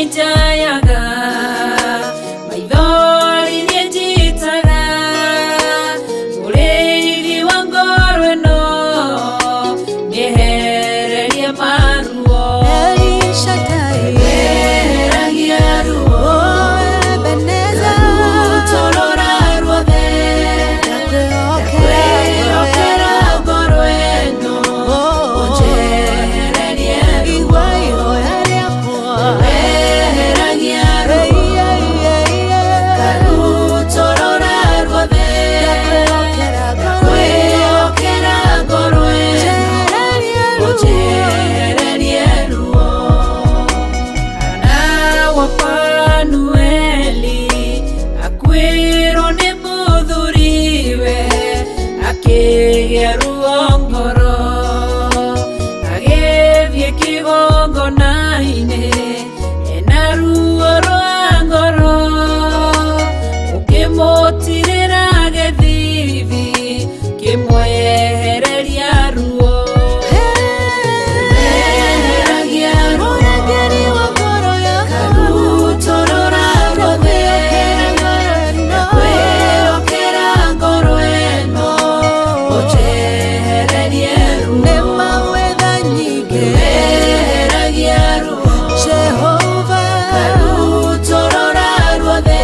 njayaga, maithori niĩ njitaga, mũrĩithi wa ngoro ĩno nĩehererie maruo. El Shaddai. Weheragia ruo, Oh, Ebenezer. Karutũrũra ruothe, Ndakwĩhokera ndakwĩhokera ngoro ĩno, Oh, ũnjehererie ruo. Igua ihoya rĩakwa. Weheragia ruo, Ei, ei, ei, ei. Karutũrũra ruothe, Ndakwĩhokera ngoro ĩno. ndakwĩhokera ngoro ĩno, Njehererie ruo. ũnjehererie ruo. Hana wa Fanueli akuĩrwo nĩ mũthuriwe, akĩgĩa ruo ngoro, agĩthiĩ kĩgongona-inĩ ena ruo rwa ngoro, ũkĩmũtirĩra gĩthithi kĩmwehereria ruo. Weheragia ruo, Mũrangĩri wa ngoro yakwa. Karutũrũra ruothe, ndakwĩhokera ngoro ĩno, ũnjehererie ruo. Nĩ mawetha nyingĩ. Weheragia ruo, Jehova. Karutũrũra ruothe,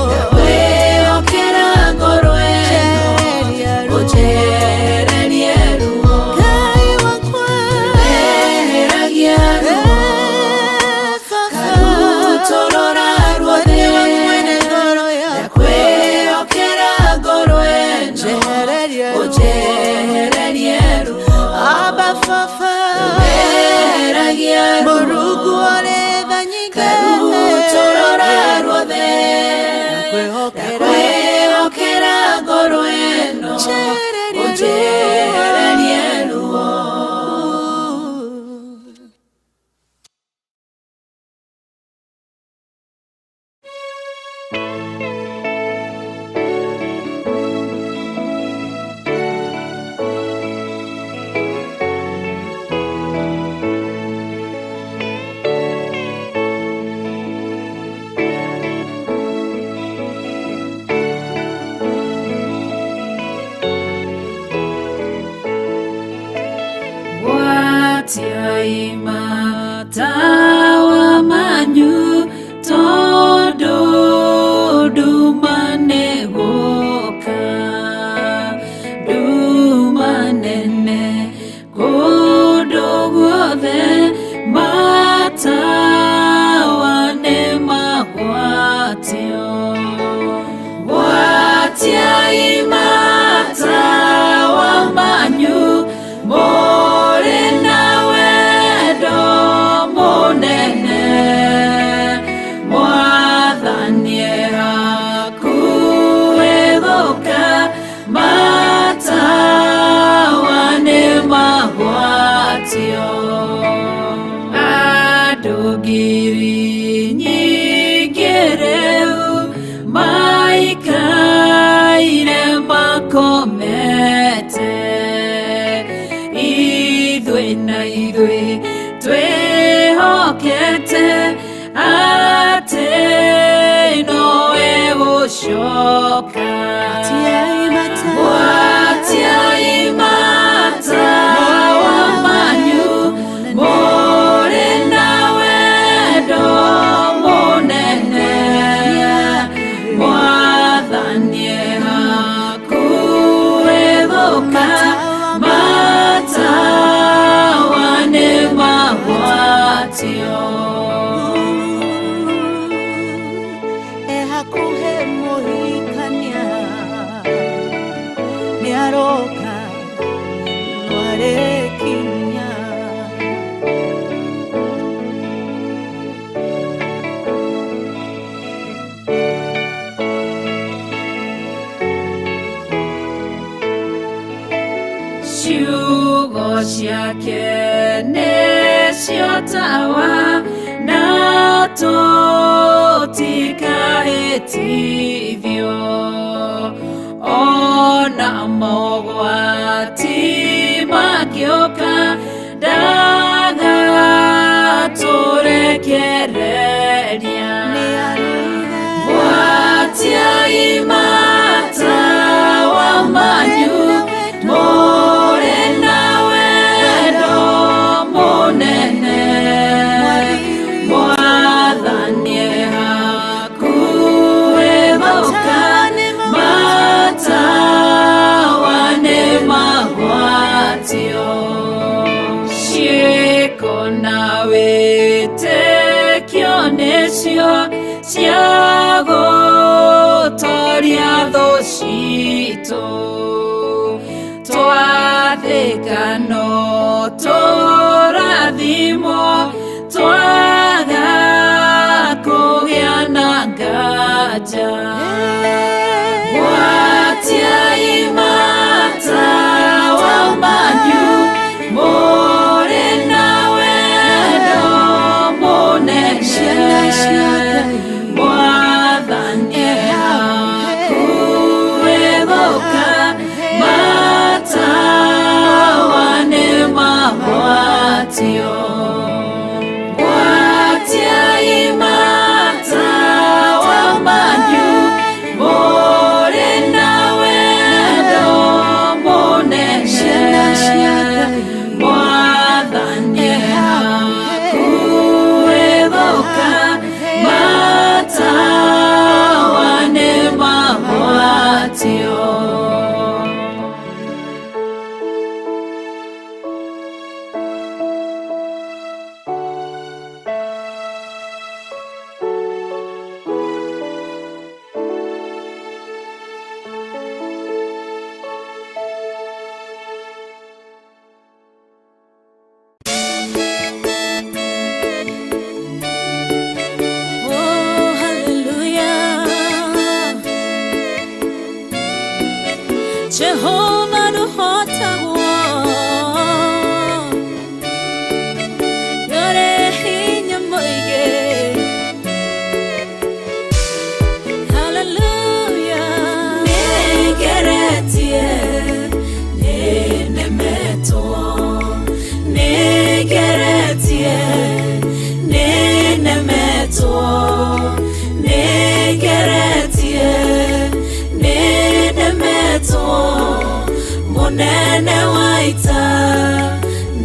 ndakwĩhokera ngoro ĩno, Njehereria ruo. ũnjehererie ruo. Ngai wakwa. Weheragia ruo, Eh, Baba. Karutũrũra ruothe, Nĩwe mwene ngoro yakwa. ndakwĩhokera ngoro ĩno, Njehererie ruo. ũnjehererie ruo. Abba Baba. Weheragia ruo, Mũrungu ũrĩ tha nyingĩ. Karutũrũra ruothe, Ndakwĩhokera. ndakwĩhokera ngoro ĩno, Njehererie ruo. ũnjehererie ruo. Gwatiai matawa manyu tondũ nduma nĩgũka, nduma nene kũndũ guothe, matawa nĩmagwatio. Gwatiai matawa manyu mũrĩ na wendo mũnene, Mwathani e hakuhĩ gũka, matawa nĩmagwatio. Andũ ngiri nyingĩ rĩu maikaire makomete, ithuĩ na ithuĩ twĩhokete atĩ nowe gũcoka. Gwatiai matawa. Gwatiai matawa manyu mũrĩ na wendo mũnene, Mwathani e hakuhĩ gũka, matawa nĩmagwatio. E hakuhĩ mũhikania nĩaroka nĩarĩkinya. Ciugo ciake nĩcio tawa na tũtikahĩtithio, ona mogwati makĩũka ndagatũrekereria. nĩcio cia gũtoria thũ citũ twathĩka no tũrathimwo twaga kũgĩa na nganja Gwatiai matawa manyu mũrĩ na wendo mũnene Ciana cia Ngai Mwathani hakuhĩ gũka matawa nĩ magwatio Gwatiai matawa manyu mũrĩ na wendo mũnene Ciana cia Ngai Mwathani hakuhĩ gũka matawa nĩ magwatio. Oh, hallelujah. Jehovah nũhotagwo. Nĩũrĩ hinya mũingĩ. Hallelujah. Nĩngeretie, nĩnemetwo. Nĩngeretie, nĩnemetwo. Nĩngeretie, nĩnemetwo. Mũnene wa ita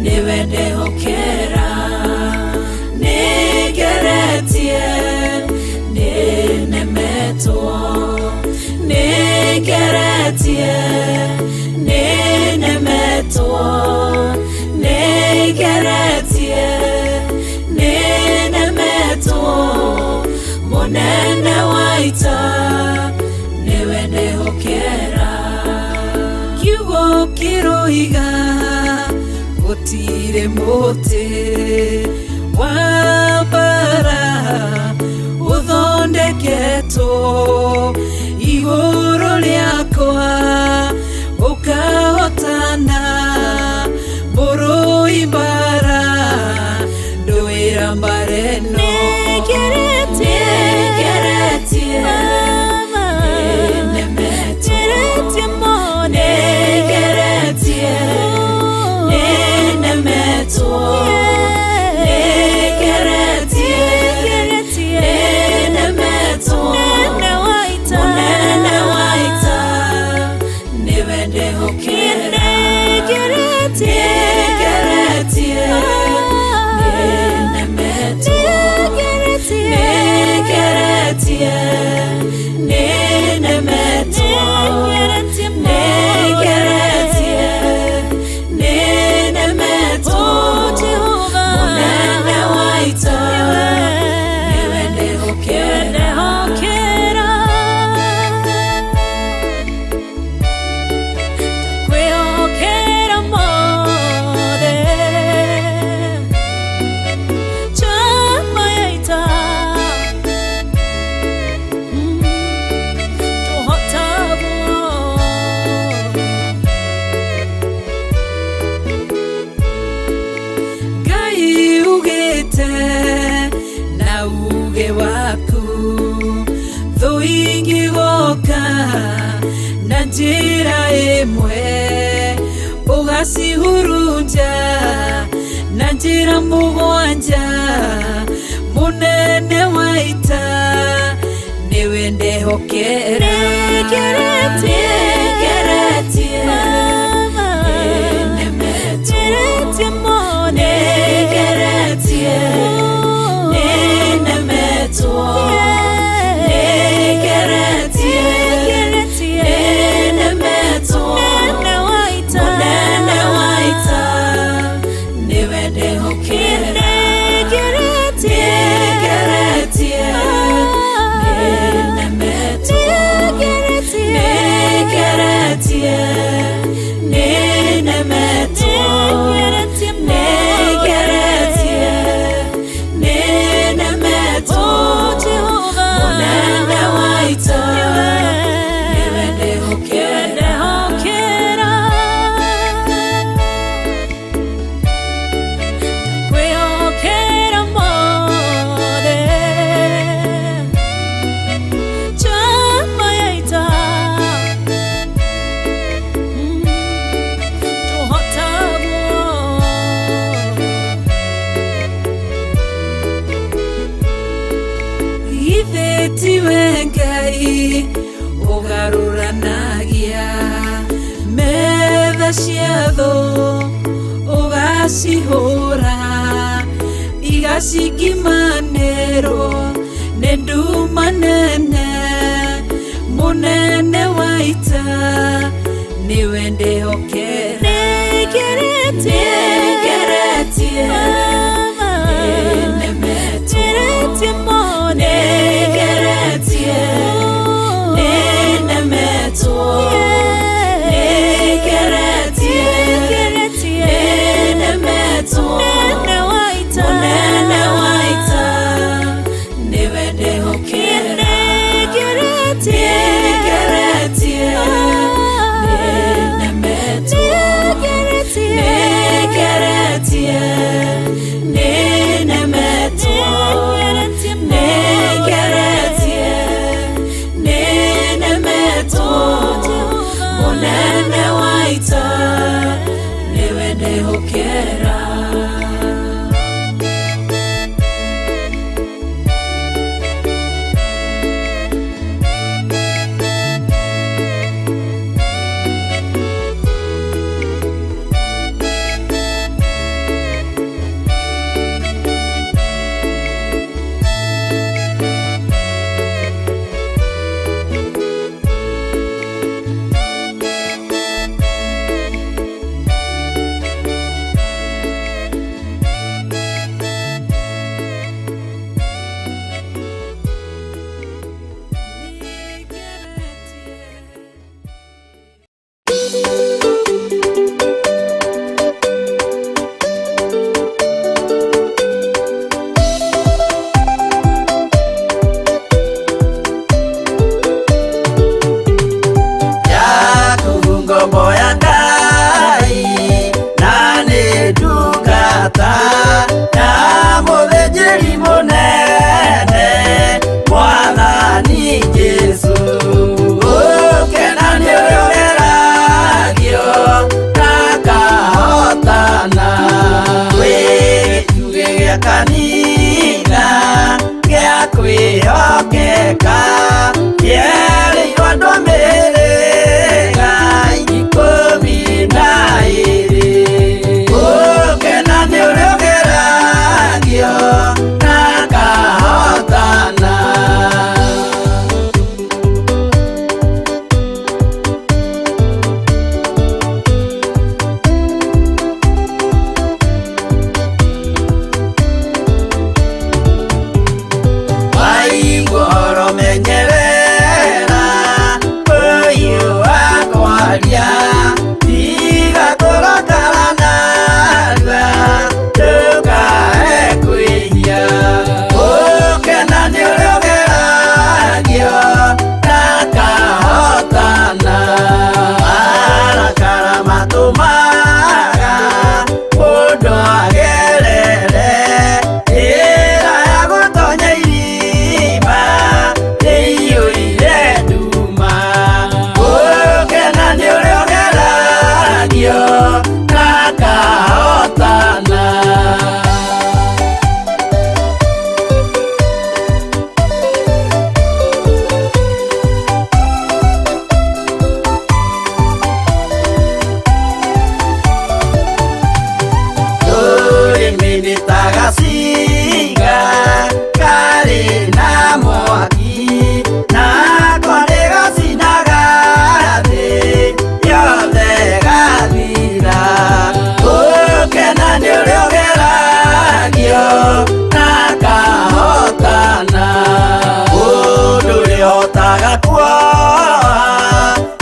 nĩwe ndehokera. Nĩngeretie, nĩnemetwo. Nĩngeretie, nĩnemetwo. Nĩngeretie, nĩnemetwo. Mũnene wa ita nĩwe ndehokera. Kiugo kĩroiga gũtirĩ mũtĩ wa mbara ũthondeketwo igũrũ rĩakwa ũkahotana mũrũi mbara ndũĩra mbara ĩno. Nĩngeretie, Nĩngeretie, Mama. nĩnemetwo. Ngeretie mũno. Nĩngeretie, nĩnemetwo. Nĩngeretie, Ngeretie. nĩnemetwo. Mũnene wa ita. Mũnene wa ita nĩwe ndehokera. Nĩngeretie. Nĩngeretie, nĩnemetwo. Nĩngeretie. Nĩngeretie, nĩnemetwo. Nĩngeretie mũno. Nĩngeretie, nĩnemetwo. Oh, Jehovah. Mũnene wa ita nĩwe ndehokera. Ndehokera. Ndakwĩhokera mothe. Njamba ya ita. Tũhotagwo. Ngai ugĩte na uge waku thũ ingĩgoka na njĩra ĩmwe ũgacihurunja na njĩra mũgwanja mũnene wa ita nĩwe ndehokera. Nĩngeretie. Nĩngeretie, Mama. nĩnemetwo. Ngeretie mũno. Nĩngeretie, nĩnemetwo. Nĩngeretie, Ngeretie. nĩnemetwo. Mũnene wa ita. Mũnene wa ita nĩwe ndehokera. Nĩngeretie. Nĩngeretie, Githĩ tiwe Ngai ũgarũranagia metha cia thũ ũgacihũra igacingimanĩrwo nĩ nduma nene mũnene wa ita nĩwe ndĩhokera Nĩngeretie Nĩngeretie Baba nĩnemetwo Ngeretie mũno Nĩngeretie nĩnemetwo Nĩngeretie Nĩngeretie nĩnemetwo Mũnene wa ita Mũnene wa ita nĩwe ndĩhokera Nĩngeretie Nĩngeretie nĩnemetwo Nĩngeretie Nĩngeretie nĩnemetwo Nĩngeretie Nĩngeretie nĩnemetwo Mũnene wa ita nĩwe ndĩhokera. Yaku ngombo ya Ngai na nĩ ndungata ya mũthĩnjĩri mũnene Mwathani Jesũ. Gũkena nĩ ũrĩa ũgeragio na akahotana. Wĩ gĩtugĩ gĩa kanitha gĩa kwĩhokeka kĩerĩirwo andũ a mĩhĩrĩga 12. Gũkena nĩ ũrĩa ũgeragio na akahotana. Waigua ũhoro menyerera ũyũ wa kwaria tiga kũrakara narua ndũkae kwĩhia. Gũkena nĩ ũrĩa ũgeragio na akahotana. Marakara matũmaga mũndũ agerere njĩra ya gũtonya irima ĩiyũire nduma. Gũkena nĩ ũrĩa ũgeragio na akahotana. Rũrĩmĩ nĩ ta gacinga karĩ na mwaki nako nĩ gacinaga thĩ yothe gathira. Gũkena nĩ ũrĩa ũgeragio na akahotana. Mũndũ ũrĩa ũhotaga kuoha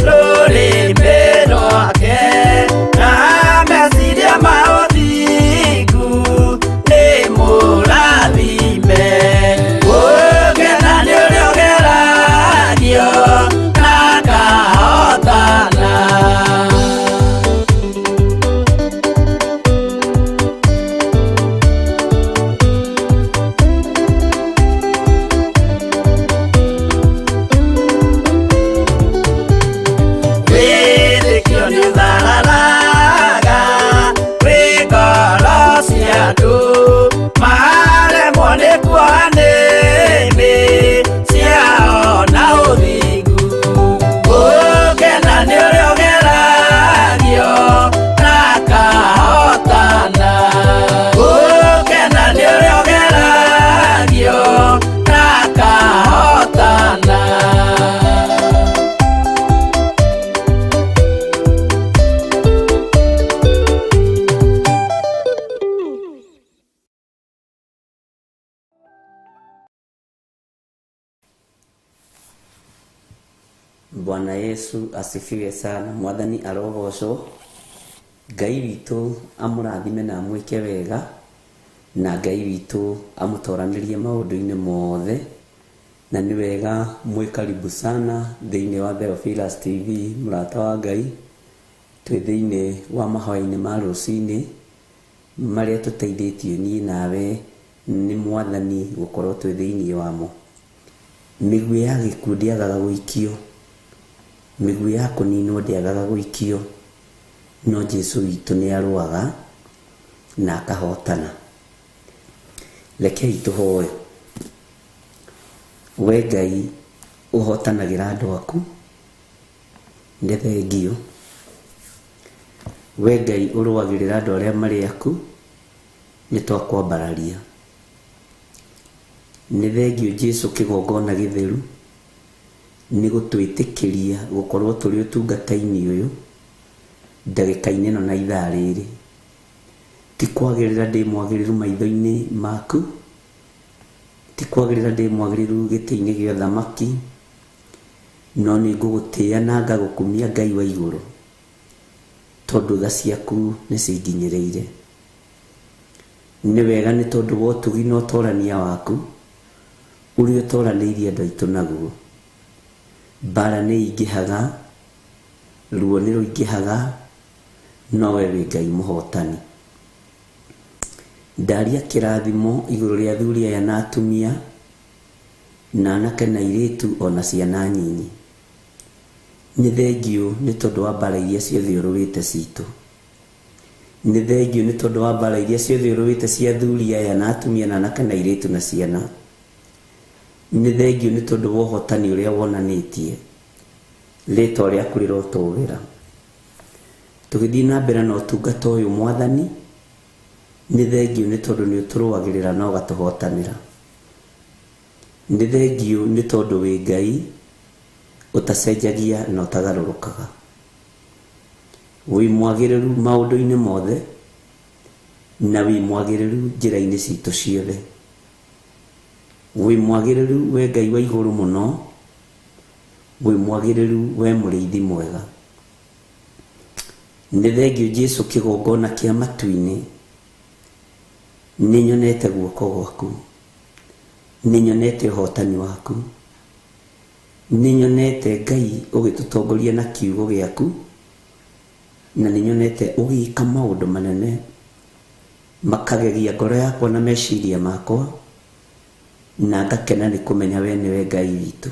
rũrĩmĩ rwake na meciria ma ũthingu nĩ mũrathime. Gũkena nĩ ũrĩa ũgeragio na akahotana. Bwana Yesu asifiwe sana. Mwathani arogocwo. Ngai witũ amũrathime na amwĩke wega, na Ngai witũ amũtoranĩrie maũndũ-inĩ mothe. Na nĩ wega mwĩ karibu sana thĩinĩ wa Theophilus TV, mũrata wa Ngai. Twĩ thĩinĩ wa mahoya-inĩ ma rũcinĩ marĩa tũteithĩtio niĩ nawe nĩ Mwathani gũkorwo twĩ thĩinĩ wamo. Mĩguĩ ya gĩkuũ ndĩagaga gũikio, mĩguĩ ya kũninwo ndĩagaga gũikio, no Jesu witũ nĩ arũaga na akahotana. Rekei tũhoe. We Ngai ũhotanagĩra andũ aku, nĩ thengio. We Ngai ũrũagĩrĩra andũ arĩa marĩ aku, nĩ twakwambararia. Nĩ thengio Jesu kĩgongona gĩtheru nĩ gũtwĩtĩkĩria gũkorwo tũrĩ ũtungata-inĩ ũyũ ndagĩka-inĩ ĩno na ithaa rĩrĩ. Ti kwagĩrĩra ndĩ mwagĩrĩru maitho-inĩ maku, ti kwagĩrĩra ndĩ mwagĩrĩru gĩtĩ-inĩ gĩa ũthamaki, no nĩ ngũgũtĩĩa na ngagũkumia Ngai wa igũrũ, tondũ tha ciaku nĩ cinginyĩrĩire. Nĩ wega nĩ tondũ wa ũtugi na ũtorania waku ũrĩa ũtoranĩirie andũ aitũ naguo. Mbara nĩ ingĩhaga, ruo nĩ rũingĩhaga, no we wĩ Ngai mũhotani. Ndaria kĩrathimo igũrũ rĩa athuri aya na atumia, na anake na airĩtu ona ciana nyinyi. Nĩ thengio nĩ tondũ wa mbara iria ciothe ũrũĩte citũ. Nĩ thengio nĩ tondũ wa mbara iria ciothe ũrũĩte cia athuri aya na atumia na anake na airĩtu na ciana. Nĩ thengio nĩ tondũ wa ũhotani ũrĩa wonanĩtie. Rĩtwa rĩaku rĩrotũgĩra. Tũgĩthiĩ na mbere na ũtungata ũyũ Mwathani, nĩ thengio nĩ tondũ nĩ ũtũrũagĩrĩra na ũgatũhotanĩra. Nĩ thengio nĩ tondũ wĩ Ngai ũtacenjagia na ũtagarũrũkaga. Wĩ mwagĩrĩru maũndũ-inĩ mothe, na wĩ mwagĩrĩru njĩra-inĩ citũ ciothe. Wĩ mwagĩrĩru we Ngai wa igũrũ mũno, wĩ mwagĩrĩru we mũrĩithi mwega. Nĩ thengio Jesu kĩgongona kĩa matu-inĩ, nĩ nyonete guoko gwaku, nĩ nyonete ũhotani waku, nĩ nyonete Ngai ũgĩtũtongoria na kiugo gĩaku, na nĩ nyonete ũgĩka maũndũ manene makagegia ngoro yakwa na meciria makwa, na ngakena nĩ kũmenya we nĩwe Ngai witũ.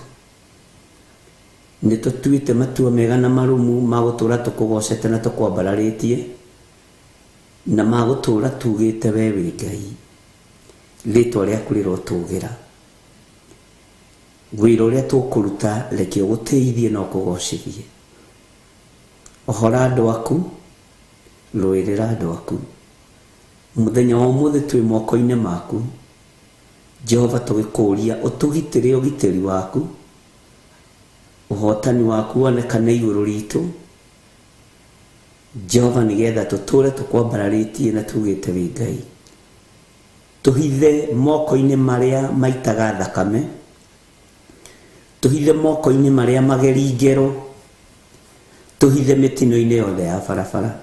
Nĩ tũtuĩte matua mega na marũmu ma gũtũũra tũkũgocete na tũkwambararĩtie, na ma gũtũũra tugĩte we wĩ Ngai. Rĩtwa rĩaku rĩrotũgĩra. Wĩra ũrĩa tũkũruta reke ũgũtĩithie na ũkũgocithie. Ohora andũ aku, rũĩrĩra andũ aku. Mũthenya wa ũmũthĩ twĩ moko-inĩ maku. Jehova tũgĩkũũria ũtũgitĩre ũgitĩri waku, ũhotani waku wonekane igũrũ ritũ. Jehova nĩgetha tũtũũre tũkwambararĩtie na tugĩte wĩ Ngai. Tũhithe moko-inĩ marĩa maitaga thakame, tũhithe moko-inĩ marĩa mageri ngero, tũhithe mĩtino-inĩ yothe ya barabara.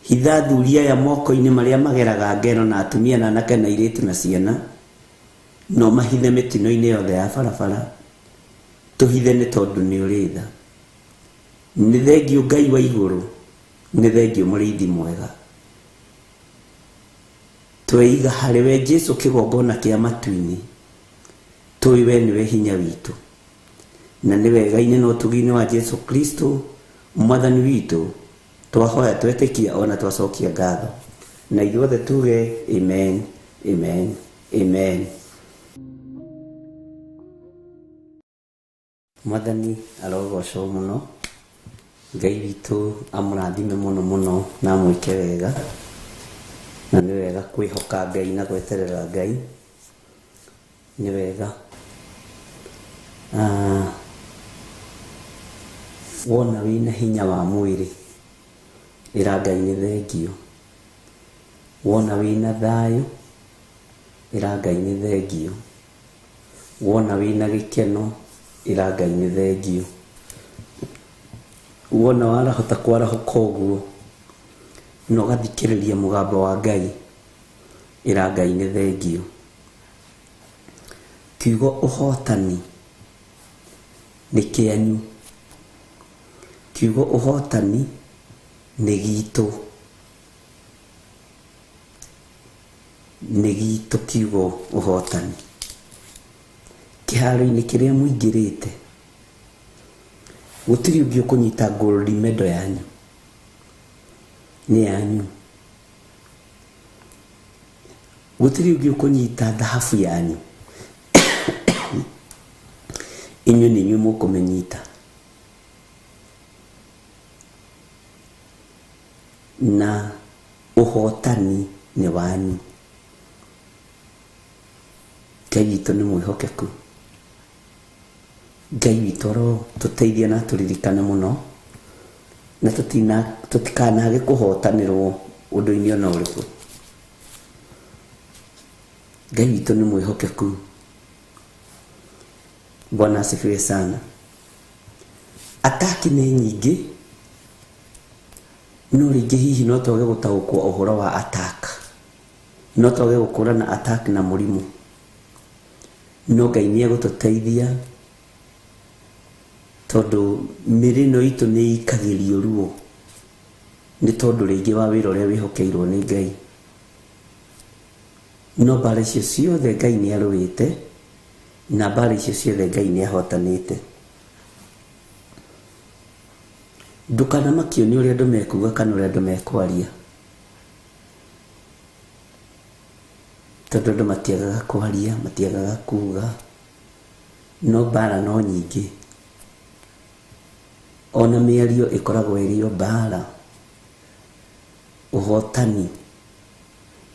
Hitha athuri aya moko-inĩ marĩa mageraga ngero na atumia na anake na airĩtu na ciana, no mahithe mĩtino-inĩ yothe ya barabara. Tũhithe nĩ tondũ nĩ ũrĩ tha. Nĩ thengio Ngai wa igũrũ, nĩ thengio mũrĩithi mwega. Tweiga harĩ we Jesu kĩgongona kĩa matu-inĩ, tũĩ we nĩwe hinya witũ. Na nĩ wega-inĩ na ũtugi-inĩ wa Jesu Kristo Mwathani witũ, twahoya twetĩkia ona twacokia ngatho. Na ithuothe tuge amen, amen, amen. Mwathani arogocwo mũno. Ngai witũ amũrathime mũno mũno na amwĩke wega. Na nĩ wega kwĩhoka Ngai na gweterera Ngai. Nĩ wega. Wona wĩna hinya wa mwĩrĩ, ĩra Ngai nĩ thengio. Wona wĩna thayũ, ĩra Ngai nĩ thengio. Wona wĩna gĩkeno, Ĩra Ngai nĩ thengiũ. Wona warahota kwarahũka ũguo na ũgathikĩrĩria mũgambo wa Ngai, ĩra Ngai nĩ thengiũ. Kiugo ũhotani nĩ kĩanyu. Kiugo ũhotani nĩ gitũ. Nĩ gitũ kiugo ũhotani. Kĩharo-inĩ kĩrĩa mũingĩrĩte, gũtirĩ ũngĩ ũkũnyita gold medal yanyu. Nĩ yanyu. Gũtirĩ ũngĩ ũkũnyita thahabu yanyu. Inyuĩ nĩ inyuĩ mũkũmĩnyita. Na ũhotani nĩ wanyu. Ngai witũ nĩ mwĩhokeku. Ngai witũ arotũteithia na atũririkane mũno, na tũtikanage kũhotanĩrwo ũndũ-inĩ ona ũrĩkũ. Ngai witũ nĩ mwĩhokeku. Bwana asifiwe sana. Ataki nĩ nyingĩ, no rĩngĩ hihi no twage gũtaũkwo ũhoro wa attack. No twage gũkũrana attack na mũrimũ. No Ngai nĩ egũtũteithia tondũ mĩrĩ ĩno itũ nĩ ĩikagĩrio ruo nĩ tondũ rĩngĩ wa wĩra ũrĩa wĩhokeirwo nĩ Ngai. No mbara icio ciothe Ngai nĩ arũĩte, na mbara icio ciothe Ngai nĩ ahotanĩte. Ndũkanamakio nĩ ũrĩa andũ mekuga kana ũrĩa andũ mekwaria, tondũ andũ matiagaga kwaria, matiagaga kuga, no mbara no nyingĩ. Ona mĩario ĩkoragwo ĩrĩ o mbara. Ũhotani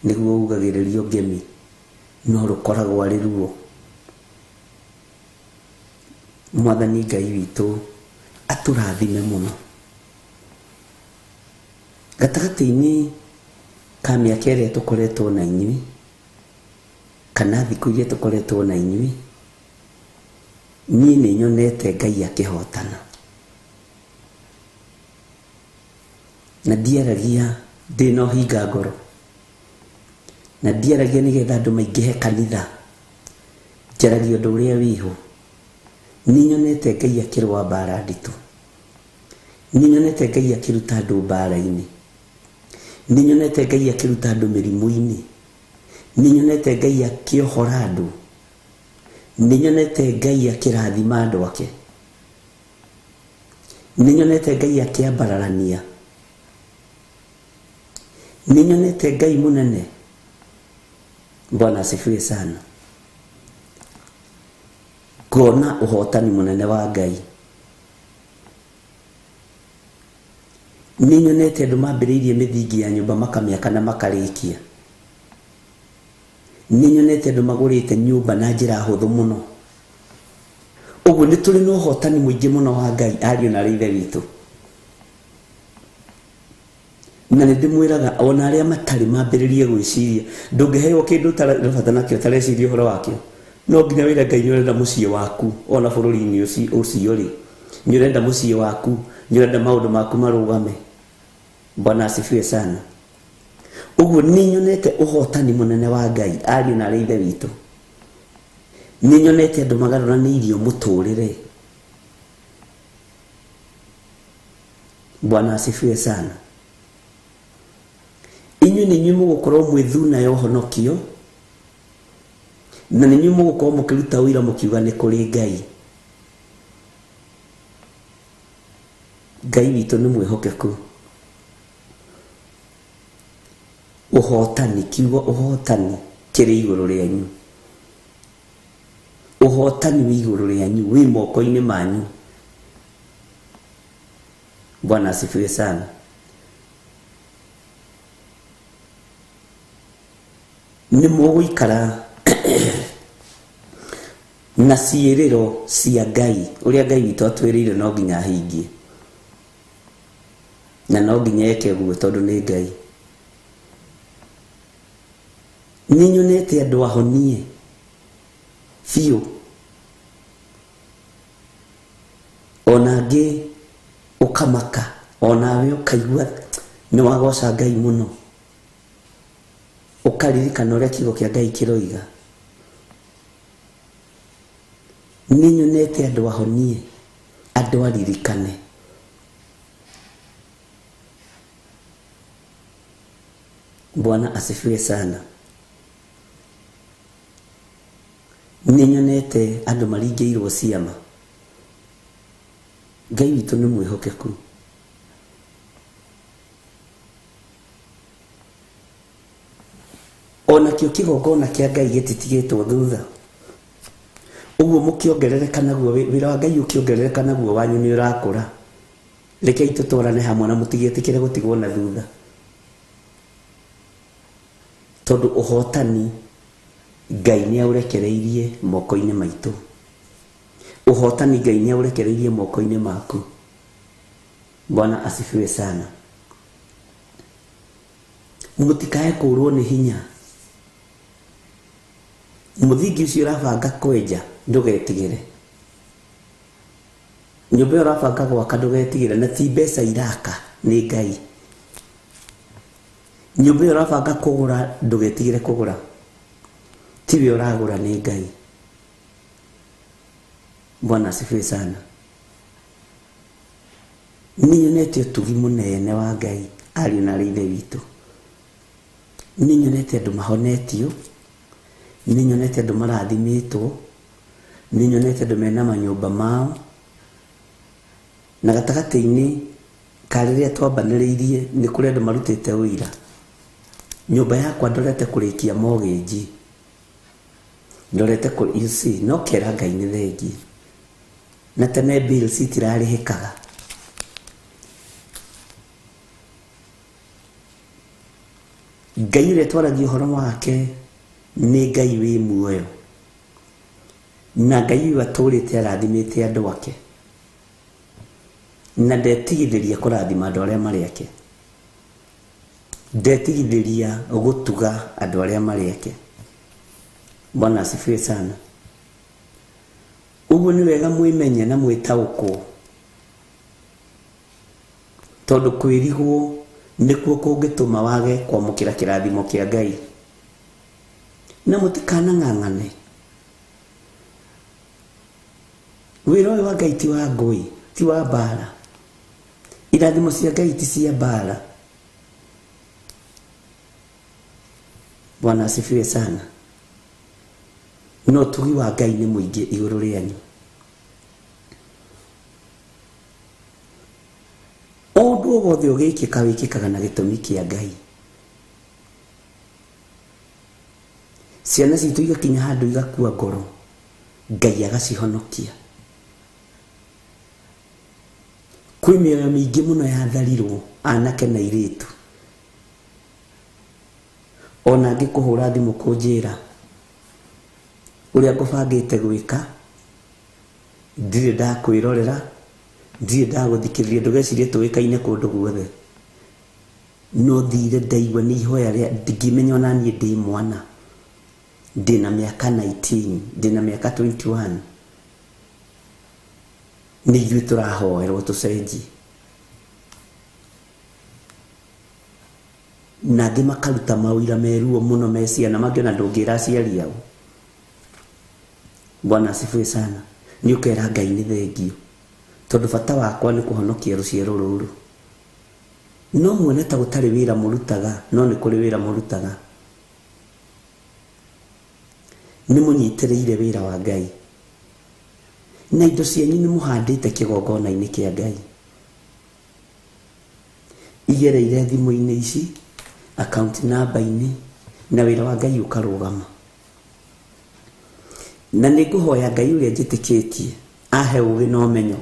nĩguo ugagĩrĩrio ngemi, no rũkoragwo arĩ ruo. Mwathani Ngai witũ atũrathime mũno. Gatagatĩ-inĩ ka mĩaka ĩrĩa tũkoretwo na inyuĩ, kana thikũ iria tũkoretwo na inyuĩ, niĩ nĩ nyonete Ngai akĩhotana. Na ndiaragia ndĩna ũhinga ngoro, na ndiaragia nĩgetha andũ maingĩhe kanitha, njaragia ũndũ ũrĩa wĩho. Nĩ nyonete Ngai akĩrũa mbara nditũ. Nĩ nyonete Ngai akĩruta andũ mbara-inĩ. Nĩ nyonete Ngai akĩruta andũ mĩrimũ-inĩ. Nĩ nyonete Ngai akĩohora andũ. Nĩ nyonete Ngai akĩrathima andũ ake. Nĩ nyonete Ngai akĩambararania. Nĩ nyonete Ngai mũnene. Bwana asifiwe sana. Ngona ũhotani mũnene wa Ngai. Nĩ nyonete andũ mambĩrĩirie mĩthingi ya nyũmba makamĩaka na makarĩkia. Nĩ nyonete andũ magũrĩte nyũmba na njĩra hũthũ mũno. Ũguo nĩ tũrĩ na ũhotani mũingĩ mũno wa Ngai, ariũ na arĩ ithe witũ. Na nĩ ndĩmwĩraga ona arĩa matarĩ mambĩrĩrie gwĩciria, ndũngĩheo kĩndũ ũtarabata nakĩo ũtareciria ũhoro wakĩo. No nginya wĩre Ngai nĩ ũrenda mũciĩ waku, ona bũrũri-inĩ ũcio rĩ, nĩ ũrenda mũciĩ waku, nĩ ũrenda maũndũ maku marũgame. Bwana asifiwe sana. Ũguo nĩ nyonete ũhotani mũnene wa Ngai, ariũ na arĩ ithe witũ. Nĩ nyonete andũ magarũranĩirio mũtũrĩre. Bwana asifiwe sana. Inyuĩ nĩ inyuĩ mũgũkorwo mwĩ thuna ya ũhonokio, na nĩ inyuĩ mũgũkorwo mũkĩruta ũira mũkiuga nĩ kũrĩ Ngai. Ngai witũ nĩ mwĩhokeku. Ũhotani, kiugo ũhotani kĩrĩ igũrũ rĩanyu. Ũhotani wĩ igũrũ rĩanyu, wĩ moko-inĩ manyu. Bwana asifiwe sana. Nĩ mũgũikara na ciĩrĩro cia Ngai, ũrĩa Ngai witũ atwĩrĩire no nginya ahingie, na no nginya eke ũguo tondũ nĩ Ngai. Nĩ nyonete andũ ahonie biũ. Ona angĩ ũkamaka, onawe ũkaigua nĩ wagoca Ngai mũno, ũkaririkana ũrĩa kiugo kĩa Ngai kĩroiga. Nĩ nyonete andũ ahonie, andũ aririkane. Bwana asifiwe sana. Nĩ nyonete andũ maringĩirwo ciama. Ngai witũ nĩ mwĩhokeku. Ona kĩo kĩgongona kĩa Ngai gĩtitigĩtwo thutha. Ũguo mũkĩongerereka naguo, wĩra wa Ngai ũkĩongerereka naguo wanyu nĩ ũrakũra. Rekei tũtwarane hamwe na mũtigetĩkĩre gũtigwo na thutha. Tondũ ũhotani Ngai nĩ aũrekereirie moko-inĩ maitũ. Ũhotani Ngai nĩ aũrekereirie moko-inĩ maku. Bwana asifiwe sana. Mũtikae kũrwo nĩ hinya. Mũthingi ũcio ũrabanga kwenja ndũgetigĩre. Nyũmba ĩyo ũrabanga gwaka ndũgetigĩre, na ti mbeca iraka, nĩ Ngai. Nyũmba ĩyo ũrabanga kũgũra ndũgetigĩre kũgũra, tiwe ũragũra, nĩ Ngai. Bwana asifiwe sana. Nĩ nyonete ũtugi mũnene wa Ngai ariũ na aarĩ ithe witũ. Nĩ nyonete andũ mahonetio, nĩ nyonete andũ marathimĩtwo, nĩ nyonete andũ mena manyũmba mao. Na gatagatĩ-inĩ ka rĩrĩa twambanĩrĩirie nĩ kũrĩ andũ marutĩte ũira. Nyũmba yakwa ndorete kũrĩkia mortgage, ndorete kũ, you see, no kera Ngai nĩ thengi. Na tene bills itirarĩhĩkaga. Ngai ũrĩa twaragia ũhoro wake nĩ Ngai wĩ muoyo. Na Ngai ũyũ atũrĩte arathimĩte andũ ake. Na ndetigithĩria kũrathima andũ arĩa marĩ ake. Ndetigithĩria gũtuga andũ arĩa marĩ ake. Bwana asifiwe sana. Ũguo nĩ wega mwĩmenye na mwĩtaũkwo. Tondũ kwĩrigwo nĩkuo kũngĩtũma wage kwamũkĩra kĩrathimo kĩa Ngai. Na mũtikanang'ang'ane. Wĩra ũyũ wa Ngai ti wa ngũĩ, ti wa mbara. Irathimo cia Ngai ti cia mbara. Bwana asifiwe sana. No ũtugi wa Ngai nĩ mũingĩ igũrũ rĩanyu. Ũndũ o wothe ũgĩkĩka wĩkĩkaga na gĩtũmi kĩa Ngai. Ciana citũ igakinya handũ igakua ngoro, Ngai agacihonokia. Kwĩ mĩoyo mĩingĩ mũno yatharirwo anake na airĩtu. Ona angĩ kũhũra thimũ kũnjĩra ũrĩa ngũbangĩte gwĩka, ndirĩ ndakwĩrorera, ndirĩ ndagũthikĩrĩria, ndũgecirie tũĩkaine kũndũ guothe. No thire ndaigua nĩ ihoya rĩa ndingĩmenya ona niĩ ndĩ mwana. Ndĩna mĩaka 19, ndĩna mĩaka 21. Nĩ ithuĩ tũrahoerwo tũcenjie. Na angĩ makaruta mawĩra meruo mũno me ciana, mangĩona ndũngĩra aciari ao. Bwana asifiwe sana. Nĩ ũkera Ngai nĩ thengio. Tondũ bata wakwa nĩ kũhonokia rũciaro rũrũ. No muone ta gũtarĩ wĩra mũrutaga, no nĩ kũrĩ wĩra mũrutaga. Nĩ mũnyitĩrĩire wĩra wa Ngai. Na indo cianyu nĩ mũhandĩte kĩgongona-inĩ kĩa Ngai. Igereire thimũ-inĩ ici, account number-inĩ, na wĩra wa Ngai ũkarũgama. Na nĩ ngũhoya Ngai ũrĩa njĩtĩkĩtie ahe ũũgĩ na ũmenyo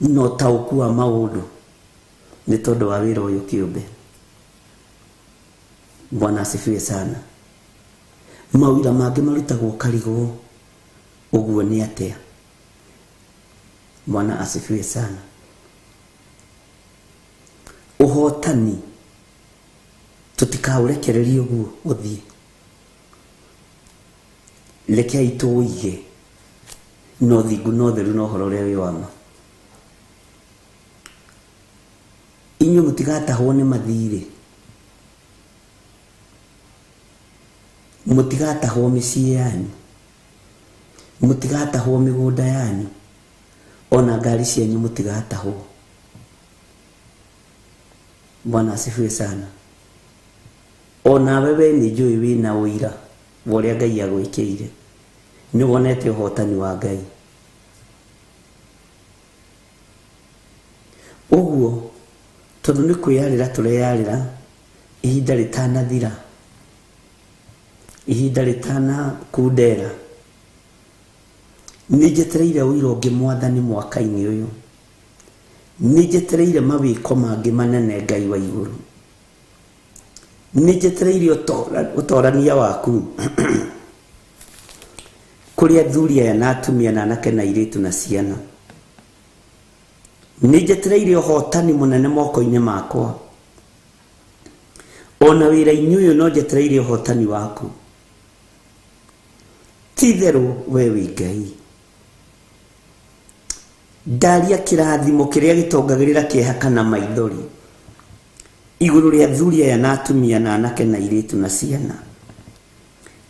na ũtaũku wa maũndũ nĩ tondũ wa wĩra ũyũ kĩũmbe. Bwana asifiwe sana. Mawĩra mangĩ marutagwo karigwo ũguo nĩ atĩa? Bwana asifiwe sana. Ũhotani tũtikaũrekererie ũguo ũthiĩ. Rekei tũũige Na ũthingu na ũtheru na ũhoro ũrĩa wĩ wa ma. Inyuĩ mũtigatahwo nĩ mathirĩ, mũtigatahwo mĩciĩ yanyu, mũtigatahwo mĩgũnda yanyu, ona ngari cianyu mũtigatahwo. Bwana asifiwe sana. Onawe we nĩ njũĩ wĩna ũira wa ũrĩa Ngai agwĩkĩire, nĩ wonete ũhotani wa Ngai. Ũguo tondũ nĩ kwĩyarĩra tũreyarĩra ihinda rĩtanathira, ihinda rĩtanakundera, nĩ njetereire ũira ũngĩ Mwathani mwaka-inĩ ũyũ. Nĩ njetereire mawĩko mangĩ manene Ngai wa igũrũ. Nĩ njetereire ũtorania waku kũrĩ athuri aya na atumia na anake na airĩtu na ciana. Nĩ njetereire ũhotani mũnene moko-inĩ makwa. Ona wĩra-inĩ ũyũ no njetereire ũhotani waku. Ti itherũ we wĩ Ngai. Ndaria kĩrathimo kĩrĩa gĩtongagĩrĩra kĩeha kana maithori igũrũ rĩa athuri aya na atumia na anake na airĩtu na ciana.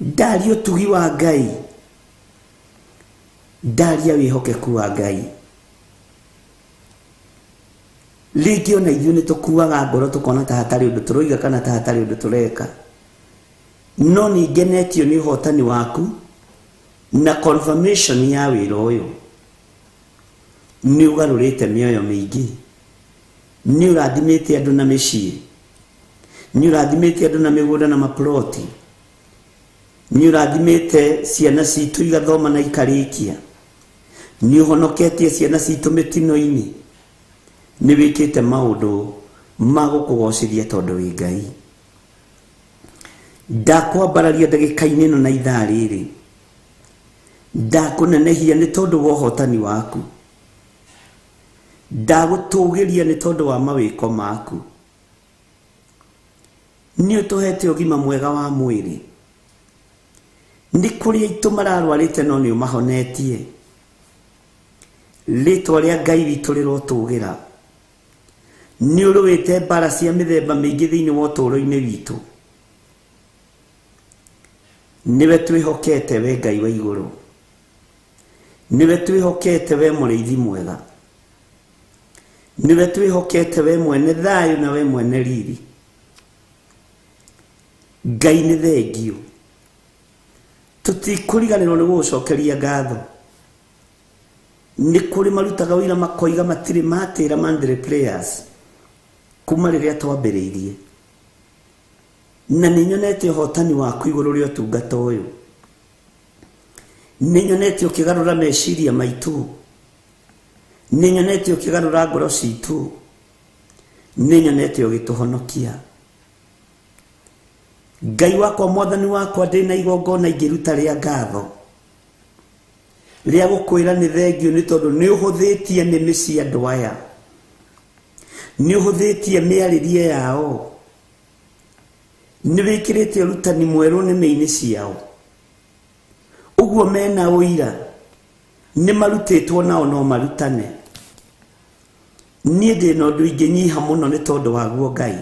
Ndaria ũtugi wa Ngai, ndaria wĩhokeku wa Ngai. Rĩngĩ ona ithuĩ nĩ tũkuaga ngoro tũkona ta hatarĩ ũndũ tũroiga kana ta hatarĩ ũndũ tũreka, no nĩ ngenetio nĩ ũhotani waku na confirmation ya wĩra ũyũ. Nĩ ũgarũrĩte mĩoyo mĩingĩ, nĩ ũrathimĩte andũ na mĩciĩ, nĩ ũrathimĩte andũ na mĩgũnda na maploti, nĩ ũrathimĩte ciana citũ igathoma na ikarĩkia, nĩ ũhonoketie ciana citũ mĩtino-inĩ, nĩ wĩkĩte maũndũ ma gũkũgocithia tondũ wĩ Ngai. Ndakwambararia ndagĩka-inĩ ĩno na ithaa rĩrĩ, ndakũnenehia nĩ tondũ wa ũhotani waku, ndagũtũgĩria nĩ tondũ wa mawĩko maku. Nĩ ũtũhete ũgima mwega wa mwĩrĩ, nĩ kũrĩ aitũ mararwarĩte no nĩ ũmahonetie. Rĩtwa rĩa Ngai witũ rĩrotũgĩra. Nĩ ũrũĩte mbara cia mĩthemba mĩingĩ thĩinĩ wa ũtũũro-inĩ witũ. Nĩwe twĩhokete we Ngai wa igũrũ, nĩwe twĩhokete we mũrĩithi mwega, nĩwe twĩhokete we mwene thayũ na we mwene riri. Ngai nĩ thengio, tũtikũriganĩrwo nĩ gũgũcokeria ngatho. Nĩ kũrĩ marutaga ũira makoiga matirĩ matĩra monthly prayers kuma rĩrĩa twambĩrĩirie, na nĩ nyonete ũhotani waku igũrũ rĩa ũtungata ũyũ. Nĩ nyonete ũkĩgarũra meciria maitũ, nĩ nyonete ũkĩgarũra ngoro citũ, nĩ nyonete ũgĩtũhonokia. Ngai wakwa, Mwathani wakwa, ndĩna igongona ingĩruta rĩa ngatho rĩa gũkwĩra nĩ thengio nĩ tondũ nĩ ũhũthĩtie nĩmĩ cia andũ aya, nĩ ũhũthĩtie mĩarĩrie yao, nĩ wĩkĩrĩte ũrutani mwerũ nĩmĩ-inĩ ciao. Ũguo mena ũira nĩ marutĩtwo nao no marutane. Niĩ ndĩna ũndũ ingĩnyiha mũno nĩ tondũ waguo Ngai,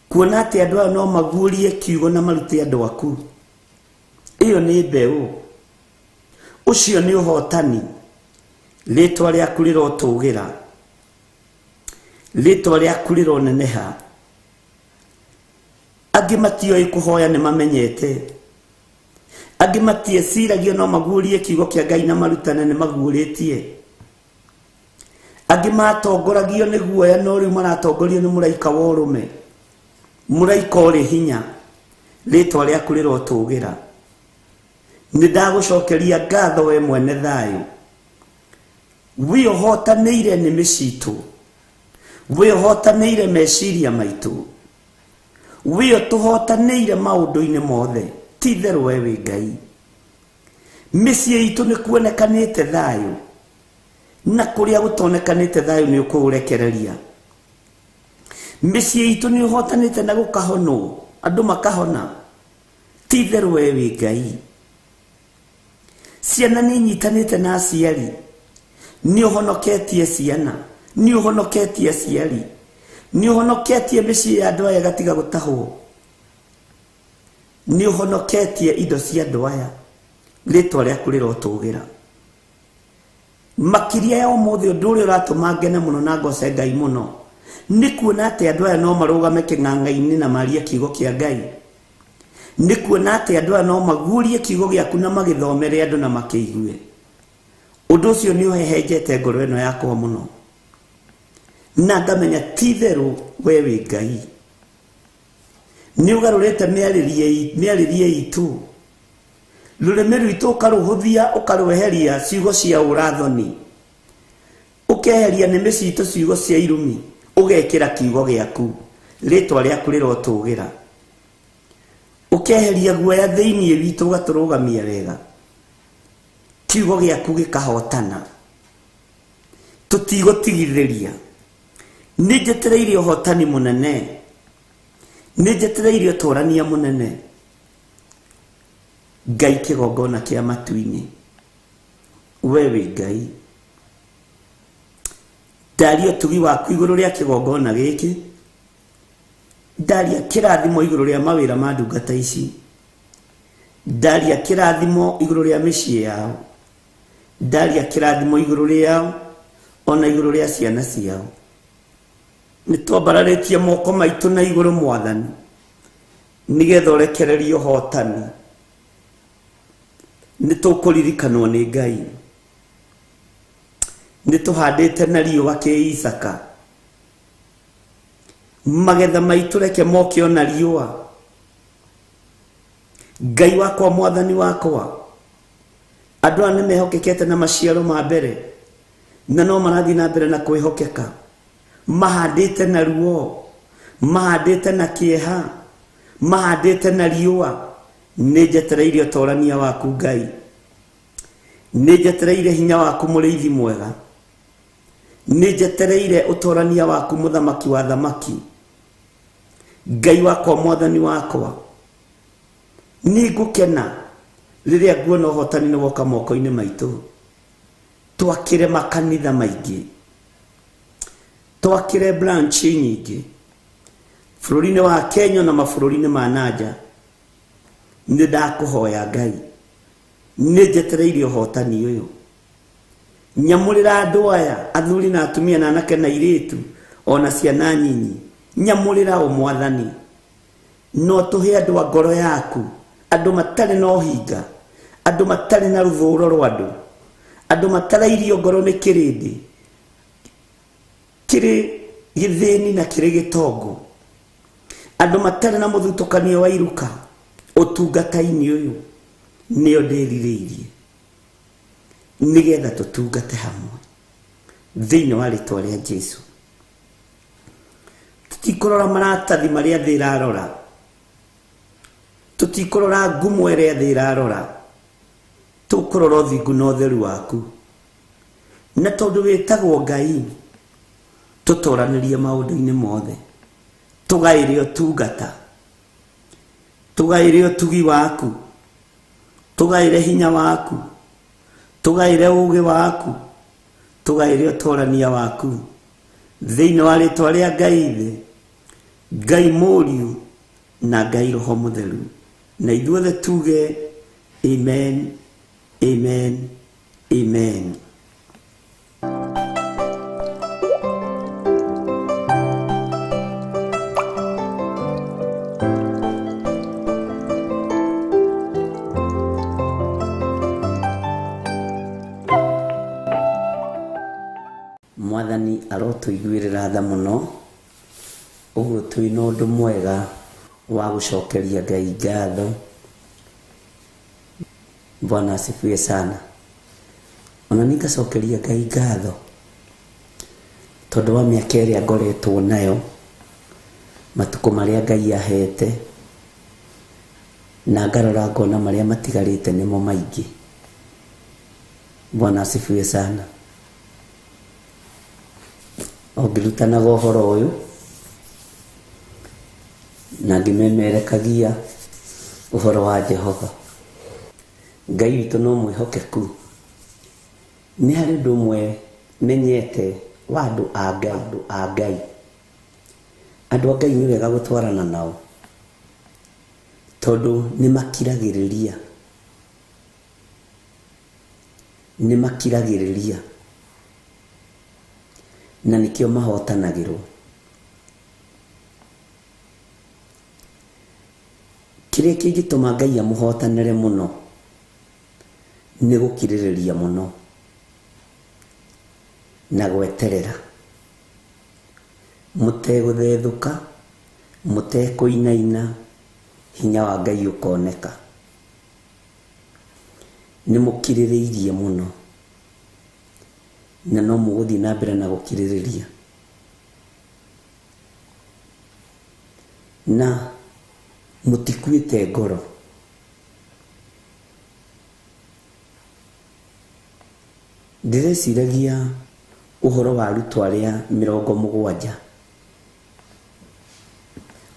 kuona atĩ andũ aya no maguũrie kiugo na marute andũ aku. Ĩyo nĩ mbeũ, ũcio nĩ ũhotani. Rĩtwa rĩaku rĩrotũgĩra, rĩtwa rĩaku rĩroneneha. Angĩ matioĩ kũhoya nĩ mamenyete, angĩ matieciragia no maguũrie kiugo kĩa Ngai na marutane nĩ maguũrĩtie. Angĩ matongoragio nĩ guoya no rĩu maratongorio nĩ mũraika wa ũrũme, mũraika ũrĩ hinya. Rĩtwa rĩaku rĩrotũgĩra. Nĩ ndagũcokeria ngatho we mwene thayũ, wĩ ũhotanĩire nĩmĩ citũ, wĩ ũhotanĩire meciria maitũ, wĩ ũtũhotanĩire maũndũ-inĩ mothe. Ti itherũ we wĩ Ngai. Mĩciĩ itũ nĩ kuonekanĩte thayũ, na kũrĩa gũtonekanĩte thayũ nĩ ũkũũrekereria. Mĩciĩ itũ nĩ ũhotanĩte na gũkahonwo, andũ makahona. Ti itherũ we wĩ Ngai. Ciana nĩ inyitanĩte na aciari. Nĩ ũhonoketie ciana, nĩ ũhonoketie aciari, nĩ ũhonoketie mĩciĩ ya andũ aya ĩgatiga gũtahwo, nĩ ũhonoketie indo cia andũ aya. Rĩtwa rĩaku rĩrotũgĩra. Makĩria ya ũmũthĩ ũndũ ũrĩa ũratũma ngene mũno na ngoce Ngai mũno nĩ kuona atĩ andũ aya no marũgame kĩng'ang'a-inĩ na marie kiugo kĩa Ngai. Nĩ kuona atĩ andũ aya no maguũrie kiugo gĩaku na magĩthomere andũ na makĩigue. Ũndũ ũcio nĩ ũhehenjete ngoro ĩno yakwa mũno, na ngamenya ti itherũ we wĩ Ngai. Nĩ ũgarũrĩte mĩarĩrie itũ, rũrĩmĩ rwitũ ũkarũhũthia, ũkarweheria ciugo cia ũrathoni, ũkeheria nĩmĩ citũ ciugo cia irumi, ũgekĩra kiugo gĩaku. Rĩtwa rĩaku rĩrotũgĩra. Ũkeheria guoya thĩinĩ witũ ũgatũrũgamia wega, kiugo gĩaku gĩkahotana. Tũtigũtigithĩria. Nĩ njetereire ũhotani mũnene, nĩ njetereire ũtũrania mũnene. Ngai kĩgongona kĩa matu-inĩ, we wĩ Ngai. Ndaria ũtugi waku igũrũ rĩa kĩgongona gĩkĩ, ndaria kĩrathimo igũrũ rĩa mawĩra ma ndungata ici, ndaria kĩrathimo igũrũ rĩa mĩciĩ yao, ndaria kĩrathimo igũrũ rĩao ona igũrũ rĩa ciana ciao. Nĩ twambararĩtie moko maitũ na igũrũ Mwathani, nĩgetha ũrekererie ũhotani. Nĩ tũkũririkanwo nĩ Ngai. Nĩ tũhandĩte na riũa kĩ Isaka, magetha maitũ reke moke ona riũa. Ngai wakwa, Mwathani wakwa, andũ aya nĩ mehokekete na maciaro ma mbere, na no marathiĩ na mbere na kwĩhokeka. Mahandĩte na ruo, mahandĩte na kĩeha, mahandĩte na riũa. Nĩ njetereire ũtorania waku Ngai, nĩ njetereire hinya waku mũrĩithi mwega, nĩ njetereire ũtorania waku mũthamaki wa thamaki. Ngai wakwa, Mwathani wakwa, nĩ ngũkena rĩrĩa nguona ũhotani nĩ woka moko-inĩ maitũ. Twakĩre makanitha maingĩ, twakĩre branch nyingĩ bũrũri-inĩ wa Kenya na mabũrũri-inĩ ma nanja. Nĩ ndakũhoya Ngai, nĩ njetereire ũhotani ũyũ. Nyamũrĩra andũ aya, athuri na atumia na anake na airĩtu ona ciana nyinyi, nyamũrĩra o Mwathani. No tũhe andũ a ngoro yaku, andũ matarĩ na ũhinga, andũ matarĩ na rũthũro rwa andũ, andũ matarairio ngoro nĩ kĩrĩndĩ kĩrĩ gĩthĩni na kĩrĩ gĩtongo, andũ matarĩ na mũthutũkanio wa iruka. Ũtungata-inĩ ũyũ nĩo ndĩrirĩirie, nĩgetha tũtungate hamwe thĩinĩ wa rĩtwa rĩa Jesu. Tũtikũrora maratathi marĩa thĩ ĩrarora, tũtikũrora ngumo ĩrĩa thĩ ĩrarora, tũkũrora ũthingu na ũtheru waku. Na tondũ wĩtagwo Ngai, tũtoranĩrie maũndũ-inĩ mothe, tũgaĩre ũtungata, tũgaĩre ũtugi waku, tũgaĩre hinya waku, tũgaĩre ũũgĩ waku, tũgaĩre ũtorania waku thĩinĩ wa rĩtwa rĩa Ngai Ithe, Ngai Mũriũ na Ngai Roho Mũtheru. Na ithuothe tuge amen, amen, amen. Mwathani arotũiguĩrĩra tha mũno, ũguo twĩna ũndũ mwega wa gũcokeria Ngai ngatho. Bwana asifiwe sana. Ona niĩ ngacokeria Ngai ngatho tondũ wa mĩaka ĩrĩa ngoretwo nayo, matukũ marĩa Ngai ahete, na ngarora ngona marĩa matigarĩte nĩmo maingĩ. Bwana asifiwe sana. O ngĩrutanaga ũhoro ũyũ na ngĩmemerekagia ũhoro wa Jehova, Ngai witũ no mwĩhokeku. Nĩ harĩ ũndũ ũmwe menyete wa andũ a Ngai, andũ a Ngai. Andũ a Ngai nĩ wega gũtwarana nao tondũ nĩ makiragĩrĩria. Nĩ makiragĩrĩria na nĩkĩo mahotanagĩrwo. Kĩrĩa kĩngĩtũma Ngai amũhotanĩre mũno nĩ gũkirĩrĩria mũno na gweterera, mũtegũthethũka, mũtekũinaina, hinya wa Ngai ũkoneka. Nĩ mũkirĩrĩirie mũno na no mũgũthiĩ na mbere na gũkirĩrĩria. Na mũtikuĩte ngoro. Ndĩreciragia ũhoro wa arutwo arĩa 70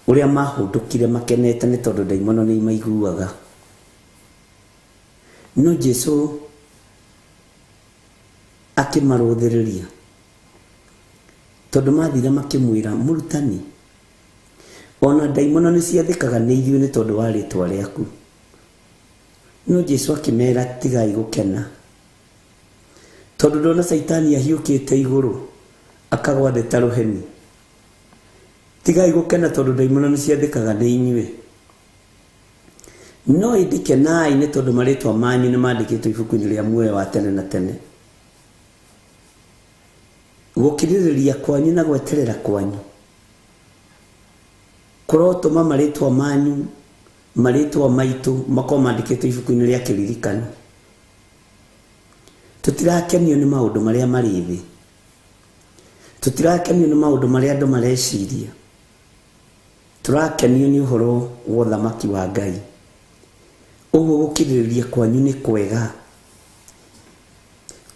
ũrĩa mahũndũkire makenete nĩ tondũ ndaimono nĩ imaiguaga. No Jesu akĩmarũthĩrĩria tondũ mathire makĩmwĩra, mũrutani, ona ndaimono nĩ ciathĩkaga nĩ ithuĩ nĩ tondũ wa rĩtwa rĩaku. No Jesu akĩmera, tigai gũkena tondũ ndona Caitani ahiũkĩte igũrũ akagwa thĩ ta rũheni. Tigai gũkena tondũ ndaimono nĩ ciathĩkaga nĩ inyuĩ. No ĩndĩ kenai nĩ tondũ marĩtwa manyu nĩ mandĩkĩtwo ibuku-inĩ rĩa muoyo wa tene na tene. Gũkirĩrĩria kwanyu na gweterera kwanyu kũrotũma marĩtwa manyu, marĩtwa maitũ makorwo mandĩkĩtwo ibuku-inĩ rĩa kĩririkano. Tũtirakenio nĩ maũndũ marĩa marĩ thĩ. Tũtirakenio nĩ maũndũ marĩa andũ mareciria. Tũrakenio nĩ ũhoro wa ũthamaki wa Ngai. Ũguo gũkirĩrĩria kwanyu nĩ kwega.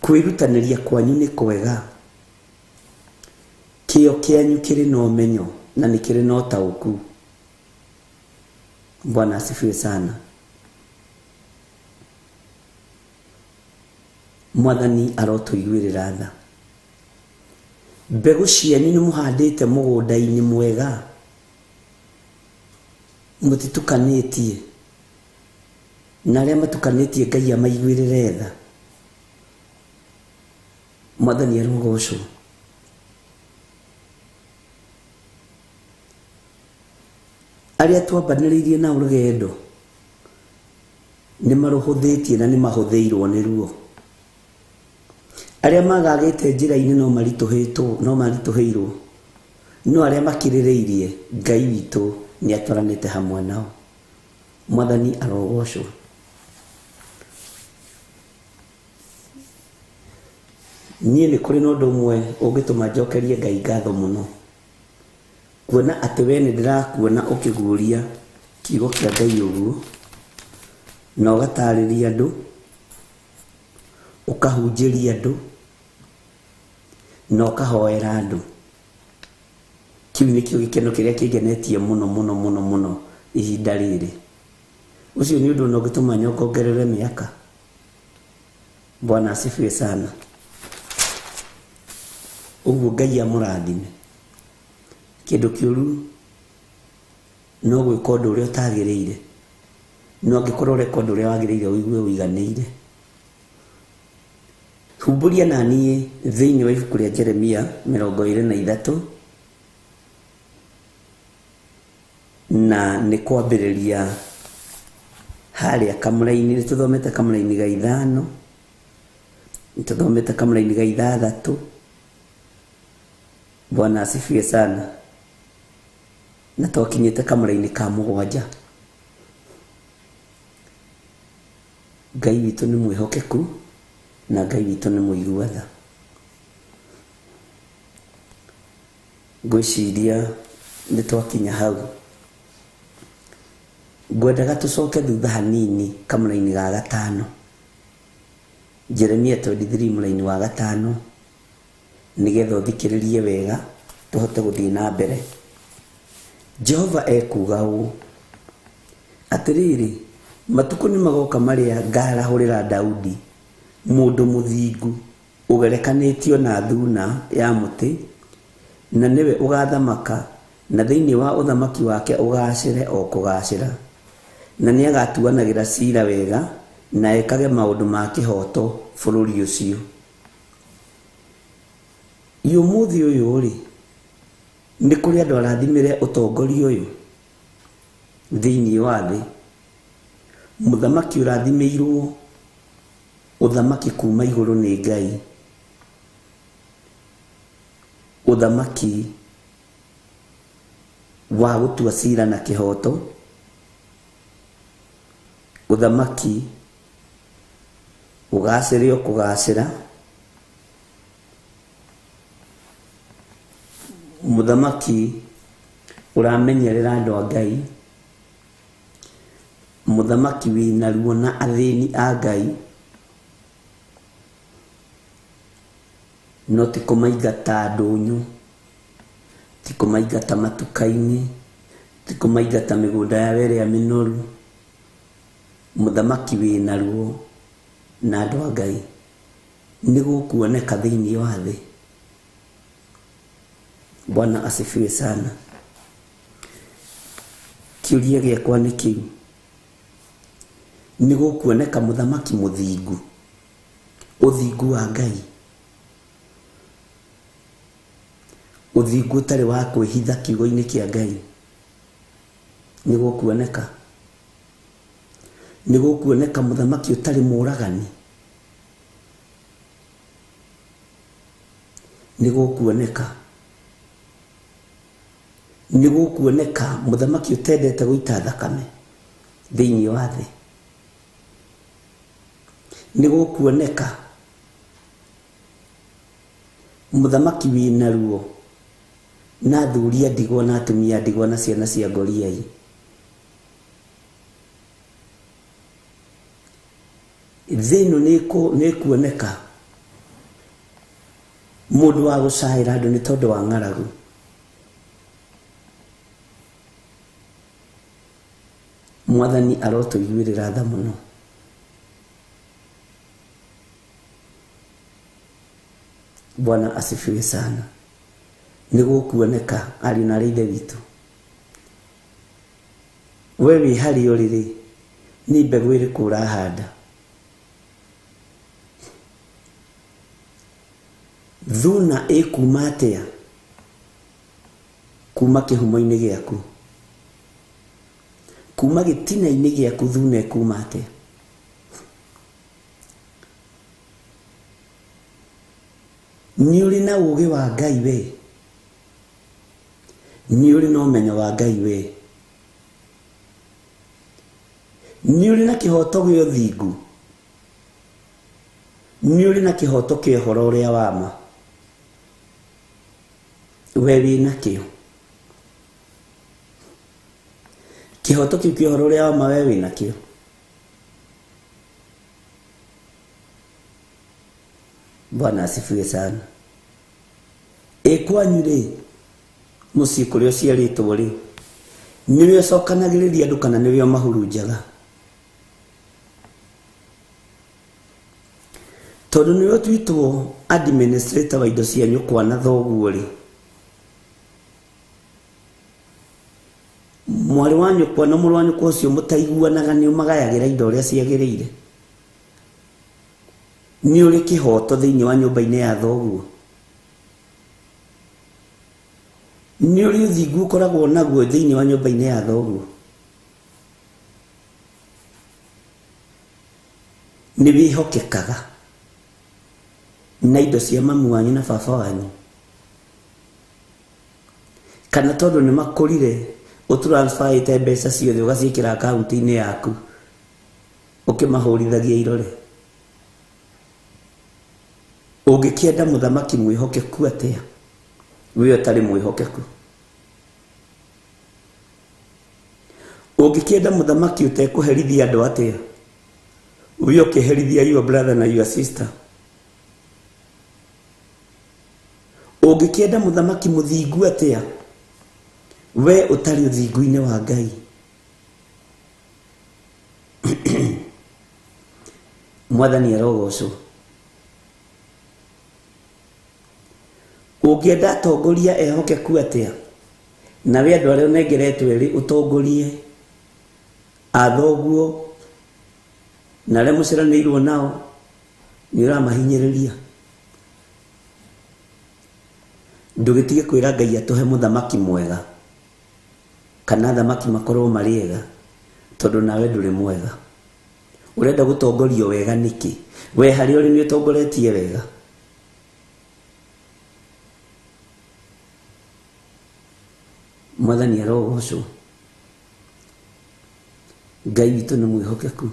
Kwĩrutanĩria kwanyu nĩ kwega. Kĩyo kĩanyu kĩrĩ na ũmenyo na nĩ kĩrĩ na ũtaũku. Bwana asifiwe sana. Mwathani arotũiguĩrĩra tha. Mbegũ cianyu nĩ mũhandĩte mũgũnda-inĩ mwega, mũtitukanĩtie na arĩa matukanĩtie Ngai amaiguĩrĩre tha. Mwathani arogocwo. Arĩa twambanĩrĩirie nao rũgendo nĩ marũhũthĩtie na nĩ mahũthĩirwo nĩ ruo. Arĩa magagĩte njĩra-inĩ no maritũhĩtwo, no maritũhĩirwo. No arĩa makirĩrĩirie Ngai witũ nĩ atwaranĩte hamwe nao. Mwathani arogocwo. Niĩ nĩ kũrĩ na ũndũ ũmwe ũngĩtũma njokerie Ngai ngatho mũno. Kuona atĩ we nĩ ndĩrakuona ũkĩguũria kiugo kĩa Ngai ũguo, na ũgatarĩria andũ, ũkahunjĩria andũ, na ũkahoera andũ. Kĩu nĩkĩo gĩkeno kĩrĩa kĩngenetie mũno mũno mũno mũno ihinda rĩrĩ. Ũcio nĩ ũndũ ona ũngĩtũma nyongongerere mĩaka. Bwana asifiwe sana. Ũguo Ngai amũrathime. Kĩndũ kĩũru no gwĩka ũndũ ũrĩa ũtagĩrĩire. No angĩkorwo ũreka ũndũ ũrĩa wagĩrĩire ũigue ũiganĩire. Humbũria na niĩ thĩinĩ wa ibuku rĩa Jeremia 23 na nĩ kwambĩrĩria harĩa kamũraini, nĩ tũthomete kamũraini ga 5, nĩ tũthomete kamũraini ga 6. Bwana asifiwe sana. Na twakinyĩte kamũraini ka 7. Ngai witũ nĩ mwĩhokeku na Ngai witũ nĩ mũigua tha. Ngwĩciria nĩ twakinya hau. Ngwendaga tũcoke thutha hanini kamũraini ga 5. Jeremia 23 mũraini wa 5, nĩgetha ũthikĩrĩrie wega tũhote gũthiĩ na mbere. Jehova ekuuga ũũ, atĩrĩrĩ, Matukũ nĩ magoka marĩa ngarahũrĩra Daudi mũndũ mũthingu ũgerekanĩtio na thuna ya mũtĩ, na nĩwe ũgathamaka, na thĩinĩ wa ũthamaki wake ũgaacĩre o kũgaacĩra. Na nĩagatuanagĩra ciira wega na ekage maũndũ ma kĩhooto bũrũri ũcio. Ĩ ũmũthĩ ũyũ rĩ, nĩ kũrĩ andũ arathimĩre ũtongoria ũyũ thĩinĩ wa thĩ? Mũthamaki ũrathimĩirwo ũthamaki kuma igũrũ nĩ Ngai, ũthamaki wa gũtua cira na kĩhooto, ũthamaki ũgacĩre o kũgacĩra, mũthamaki ũramenyerera andũ a Ngai, mũthamaki wĩna ruo na athĩni a Ngai, no ti kũmaingata ndũnyũ, ti kũmaingata matuka-inĩ, ti kũmaingata mĩgũnda yao ĩrĩa mĩnoru. Mũthamaki wĩna ruo na andũ a Ngai nĩ gũkuoneka thĩinĩ wa thĩ. Bwana asifiwe sana. Kĩũria gĩakwa nĩ kĩu, nĩ gũkuoneka mũthamaki mũthingu, ũthingu wa Ngai, ũthingu ũtarĩ wa kwĩhitha kiugo-inĩ kĩa Ngai, nĩ gũkuoneka? Nĩ gũkuoneka mũthamaki ũtarĩ mũragani? Nĩ gũkuoneka? Nĩ gũkuoneka mũthamaki ũtendete gũita thakame thĩinĩ wa thĩ? Nĩ gũkuoneka mũthamaki wĩna ruo na athuri a ndigwa na atumia a ndigwa na ciana cia ngoriai? Thĩ ĩno nĩ ĩkuoneka mũndũ wa gũcaĩra andũ nĩ tondũ wa ng'aragu? Mwathani arotũiguĩrĩra tha mũno. Bwana asifiwe sana. Nĩ gũkuoneka ariũ na arĩ ithe witũ. We wĩ harĩa ũrĩ rĩ, nĩ mbegũ ĩrĩkũ ũrahanda? Thuna ĩkuma atĩa kuma kĩhumo-inĩ gĩaku? Kuma gĩtina-inĩ gĩaku thuna ĩkuma atĩa? Nĩ ũrĩ na ũũgĩ wa Ngai we? Nĩ ũrĩ na ũmenyo wa Ngai we? Nĩ ũrĩ na kĩhooto gĩa ũthingu? Nĩ ũrĩ na kĩhooto kĩa ũhoro ũrĩa wa ma? We wĩ nakĩo? Kĩhooto kĩu kĩa ũhoro ũrĩa wa ma we wĩ nakĩo? Bwana asifiwe sana. Ĩ kwanyu rĩ, mũciĩ kũrĩa ũciarĩtwo rĩ, nĩwe ũcokanagĩrĩria andũ kana nĩwe ũmahurunjaga? Tondũ nĩwe ũtuĩtwo administrator wa indo cia nyũkwa na thoguo rĩ, mwarĩ wa nyũkwa na mũrũ wa nyũkwa ũcio mũtaiguanaga nĩ ũmagayagĩra indo ũrĩa ciagĩrĩire? Nĩ ũrĩ kĩhooto thĩinĩ wa nyũmba-inĩ ya thoguo? Nĩ ũrĩ ũthingu ũkoragwo naguo thĩinĩ wa nyũmba-inĩ ya thoguo? Nĩ wĩhokekaga na indo cia mamu wanyu na baba wanyu? Kana tondũ nĩ makũrire ũtransferĩte mbeca ciothe ũgaciĩkĩra akaunti-inĩ yaku ũkĩmahũrithagia irore? Ũngĩkĩenda mũthamaki mwĩhokeku atĩa we ũtarĩ mwĩhokeku? Ũngĩkĩenda mũthamaki ũtekũherithia andũ atĩa we ũkĩherithia your brother na your sister? Ũngĩkĩenda mũthamaki mũthingu atĩa we ũtarĩ ũthingu-inĩ wa Ngai? Mwathani arogocwo. Ũngĩenda atongoria ehokeku atĩa nawe andũ arĩa ũnengeretwo erĩ ũtongorie athoguo na arĩa mũciaranĩirwo nao nĩ ũramahinyĩrĩria. Ndũgĩtige kwĩra Ngai atũhe mũthamaki mwega kana athamaki makorwo marĩ ega tondũ nawe ndũrĩ mwega. Ũrenda gũtongorio wega nĩkĩ? We harĩa ũrĩ nĩ ũtongoretie wega. Mwathani arogocwo. Ngai witũ nĩ mwĩhokeku.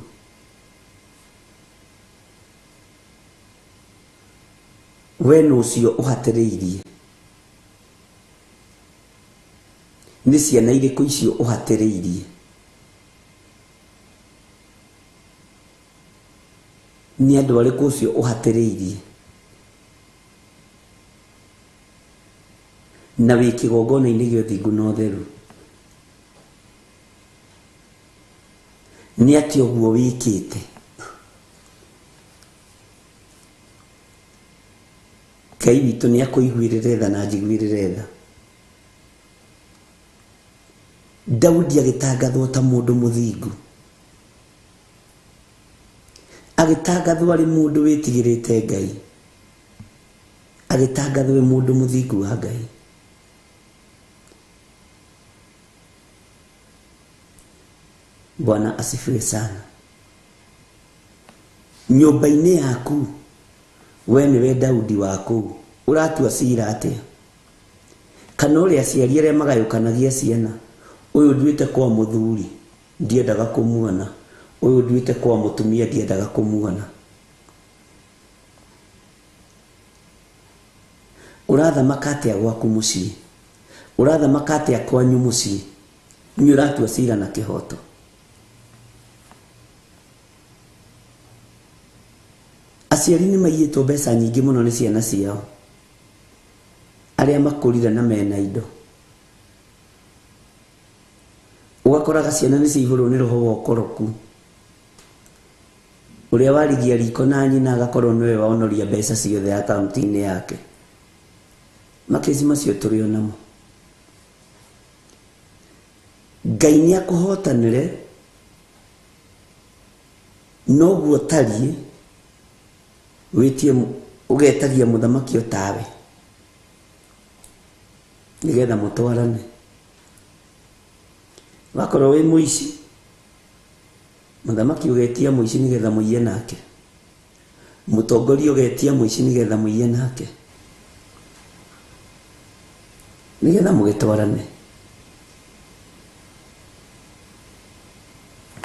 We nũ ũcio ũhatĩrĩirie? Nĩ ciana irĩkũ icio ũhatĩrĩirie? Nĩ andũ arĩkũ ũcio ũhatĩrĩirie? Na wĩ kĩgongona-inĩ gĩa ũthingu na ũtheru. Nĩ atĩa ũguo wĩkĩte? Ngai witũ nĩ akũiguĩrĩre tha na anjiguĩrĩre tha. Daudi agĩtangathwo ta mũndũ mũthingu, agĩtangathwo arĩ mũndũ wĩtigĩrĩte Ngai, agĩtangathwo arĩ mũndũ mũthingu wa Ngai. Bwana asifiwe sana. Nyũmba-inĩ yaku we nĩwe Daudi wa kũu, ũratua cira atĩa? Kana ũrĩa aciari arĩa magayũkanagia ciana, ũyũ nduĩte kwa mũthuri ndiendaga kũmuona, ũyũ nduĩte kwa mũtumia ndiendaga kũmuona. Ũrathamaka atĩa gwaku mũciĩ? Ũrathamaka atĩa kwanyu mũciĩ? Nĩ ũratua cira na kĩhoto? Aciari nĩ maiyĩtwo mbeca nyingĩ mũno nĩ ciana ciao arĩa makũrire na mena indo. Ũgakoraga ciana nĩ ciaihũrwo nĩ roho wa ũkoroku. Ũrĩa warigia riko na nyina agakorwo nĩwe waonoria mbeca ciothe akaunti-inĩ yake. Makĩci macio tũrĩ o namo. Ngai nĩ akũhotanĩre noguo ũtariĩ, wĩtie ũgetagia mũthamaki o tawe nĩgetha mũtwarane. Wakorwo wĩ mũici, mũthamaki ũgetia mũici nĩgetha mũiye nake, mũtongoria ũgetia mũici nĩgetha mũiye nake, nĩgetha mũgĩtwarane.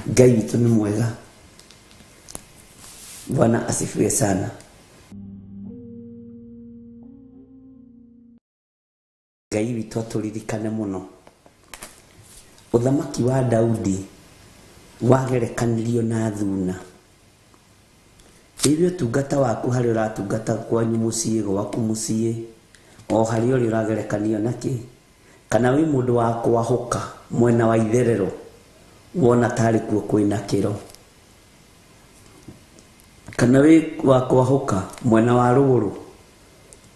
Ngai witũ nĩ mwega. Bwana asifiwe sana. Ngai witũ atũririkane mũno. Ũthamaki wa Daudi wagerekanirio na thuna. Ĩrĩ ũtungata waku harĩa ũratungata kwanyu mũciĩ, gwaku mũciĩ, o harĩa ũrĩ ũragerekanio na kĩ? Kana wĩ mũndũ wa kwahũka mwena wa itherero wona tarĩ kuo kwĩna kĩro? Kana wĩ wa kwahũka mwena wa rũgũrũ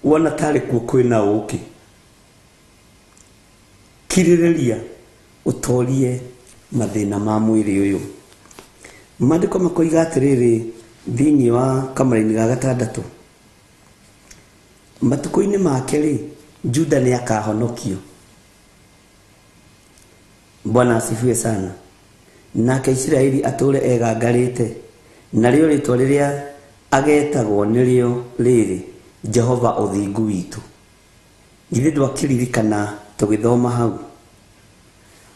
wona tarĩ kuo kwĩna ũkĩ? Kirĩrĩria ũtorie mathĩna ma mwĩrĩ ũyũ. Maandĩko makoiga atĩrĩrĩ thĩinĩ wa kamũraini ga gatandatũ, matukũ-inĩ make rĩ, Juda nĩ akahonokio. Bwana asifiwe sana. Nake Isiraeli atũre egangarĩte, narĩo rĩtwa rĩrĩa agetagwo nĩrĩo rĩrĩ, Jehova ũthingu witũ. Githĩ ndwakĩririkana tũgĩthoma hau?